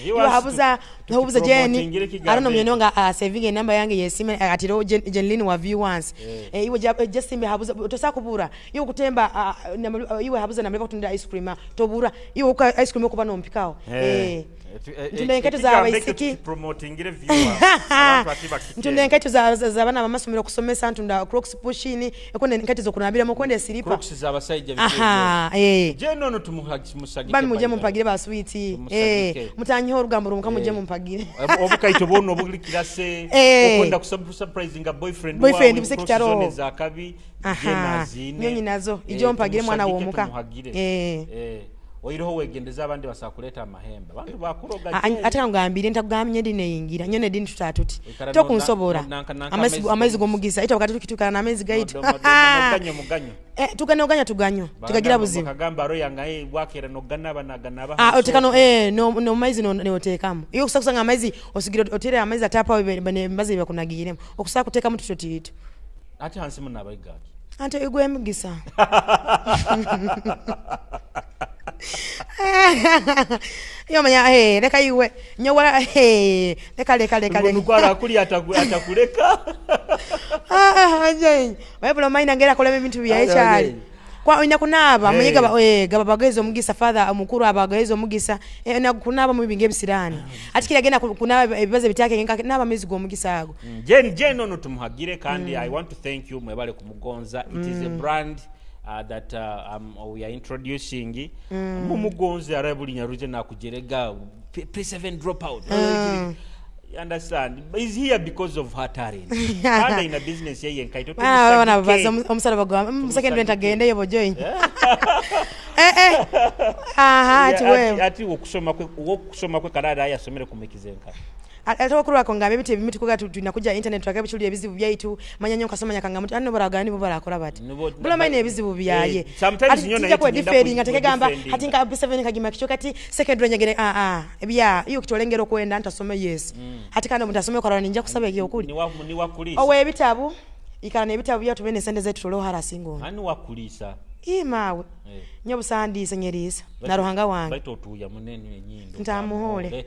Iwe habuza habuza Jeni arono myono nga saving enamba yange yesime atiro Jenlin wa view once. Iwe jasimbe habuza tosa kubura iwe kutemba iwe habuza namleba kutunda ice cream tobura iwe ice cream okuba nompikao. Ntunda enketo za abaisiki promotingire viewer abantu ati bakite ntunda enketo za bana bamasomero kusomesa ntunda crocs pushini ekonde enketo zokunabira mukonde silipa crocs za abasajja. Aha, Jeno no tumuhagise bami muje mumpagire ba sweet mutanyiho orugambo rumuka muje mumpagire obukaito bono obulikira se okonda kusurprisinga boyfriend wawe bisekitaro za kabi jena zine nyonyi nazo ijo mpagire mwana womuka. Oiroho wegendeza abandi basakuleta amahembe abantu bakuroga. Ate ngambire ntakugambye ndine yingira nyone dini tutatuti tokunsobora amaizi gomugisa ita wakati tukitukana n'amaizi gaitu muganyo tugano ganya tuganyo tukagira buzibu bakagamba ro yanga wakera no ganaba na ganaba otekano no maizi no neotekamu iyo kusakusanga amaizi osigira otere amaizi atapa bane mbazi bakunagiremo okusaka kuteka mutu totitu ate hansi munabaigaki ante igwe mugisa. Yo manya leka iwe nyowa leka leka leka leka nukwara akuli atakuleka. Jeni webula maina ngera kolema ebintu bya ekyali kwa ina kunaba mwenye gaba bageze omugisa father omukuru abageze omugisa na kunaba mu binge ebisirani ati kira genda kunaba ebibaze bitake nka naba amezi gomugisa ago. Jen ono tumuhagire kandi I want to thank you mwebale kumugonza. It is a brand that we are introducing. Mumugonze arabuli nyaruze na kujerega P7 dropout. You understand? Is here because of her talent. Kandi ina business yeye nkaito bana baza omusala bagwa second rent agende yebo join. Aha ati ati okusoma kwe kalala yasomere kumikizenka. Ate okuru akonga ebiti ebimiti kuga tunakuja internet twakabe chuli ebizibu byaitu manya nyo kasoma nyakanga mutu anno baragani bo barakora bati bula maine ebizibu byaye. Sometimes nyo na kwa defending atekegamba hati nka B7 kagima kicho kati second range ebya iyo kitolengero kwenda ntasome yes. Hati kana mutasome kwa ninja kusaba ekyo okuli ni wakulisa owe ebitabu ikana ebitabu bya tubene sente zetu tolo harasingo ani wakulisa imawe nyo busandisa nyerisa na ruhanga wange baito tuya munene enyindo ntamuhole.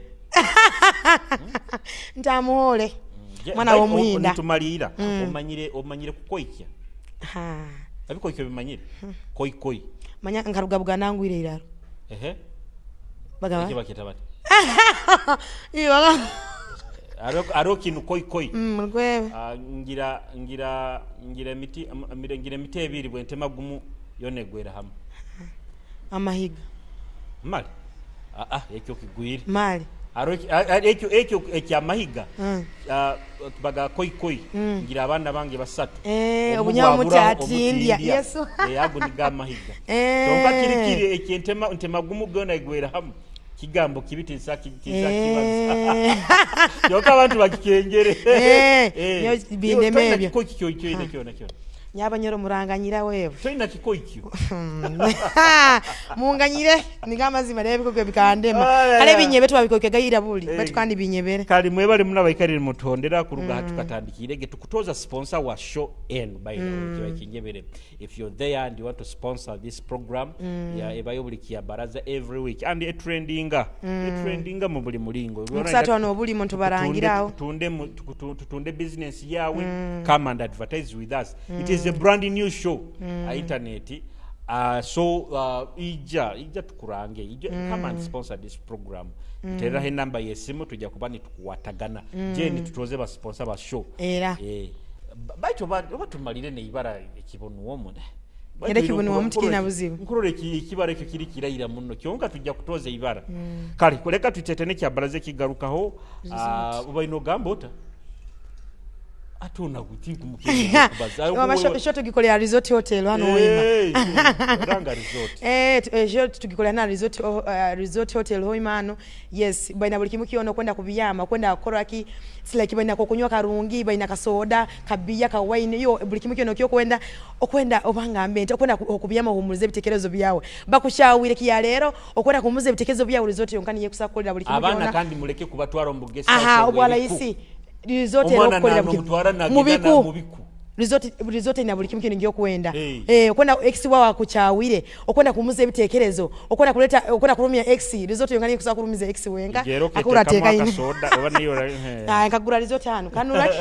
Ntamuhole mwana wo muhinda ntumalira omanyire kukoikya abikoikyo bimanyire koi koi manya nkarugabuga nangwire iraro bagaba bakita bati ibaga aro kinu koi koi ngwe ngira ngira ngira miti ngira miti ebiri bwentema gumu yonegwera hamwe amahiga mali ekyo kigwire mali ekyo ekyo ekyamahiga baga koi koi ngira abana bange basatu obunyamutatindya yesu ago niga amahiga kyonka kirikiri ekyentema ntema gumu gona egwera hamu kigambo kibiti nsaki kibaza kyonka abantu bakikengere bindeme ebyo koi kyo kyo kyo nakyo nyabanyoro muranganyira wewe toina kikoikyo munganyire niga amazima rebe koko bikandema kale binyebe twabikoke gayira buli batu kandi binyebere kali mwebali muna baikarire mutondera kuruga hatukatandikire ge tukutoza sponsor wa show n by the way kinyebere. If you're there and you want to sponsor this program ya ebayo buli kia baraza every week and e trendinga mu buli mulingo mukusatu wano obuli muntu barangirawo tutunde business yawe come and advertise with us. It is a brand new show internet so ija tukurange ija come and sponsor this program. Terera namba yesimu tujja kuba nitukuwatagana je nitutoze ba sponsor ba show era baito ba tumalire ne ibara ekibono womo era kibono womo tikina buzibu nkurore ekibara ekyo kiri kirayira muno kyonka tujja kutoza ibara kale kuleka tutetene kya baraze kigarukaho uba ino gamba ota atona kuti kumukeza kubaza show tugikolera resort hotel hano hoima ranga resort show tugikolera na resort resort hotel hoima hano yes baina buli kimu kiono kwenda kubiyama kwenda kukora ki like baina kokunywa karungi baina kasoda kabiya ka wine yo buli kimu kiono kyo kwenda okwenda obanga mbente okwenda okubiyama ohumulize ebitekerezo byawe bakushawire kiya lero okwenda kumuze ebitekerezo byawe resort yonkani yekusakolera buli kimu abana kandi muleke kubatwara mu guest house obwala isi resort erokolera mubiku Resort ina buli kimu kino ngyokwenda. Hey. Eh, okwenda ex wawe akukyawire, okwenda kumuza ebitekerezo, okwenda kuleta, okwenda kulumya ex. Resort yongani kusa kulumiza ex wenga. Igero Akura ketekamu teka ine. akasoda oba niyo Ah, nkagura resort hano kanuraki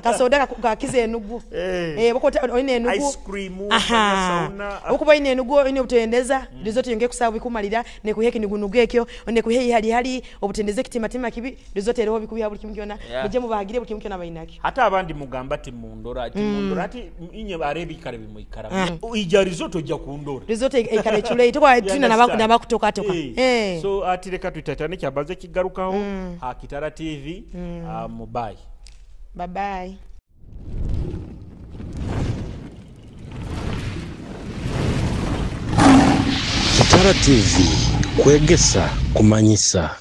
kasoda kakiza enugu. Eh. Eh, bokota oyina enugu. Ice cream, Aha. sauna. Okuba oyina enugu oyina obutendeza, resort yonge kusaba bikumalira nekuhe ekinigunugu ekyo, nekuhe ihali obutendeze kitimatima kibi, resort eriho bikubya buli kimu kyona. Mujye mubahagire buli kimu kyona bayinakyo. Hata abandi mugamba timundora timundora, ati inye arebikare bimuikara ija resort ojja kundora. Resort ekare chulei tokwa You tina understand? nabakutoka toka. Eh. Eh. So ati reka tuitatane kyabaze kigarukaho ha Kitara TV. Mubayi. Bye bye. Kitara TV kwegesa kumanyisa.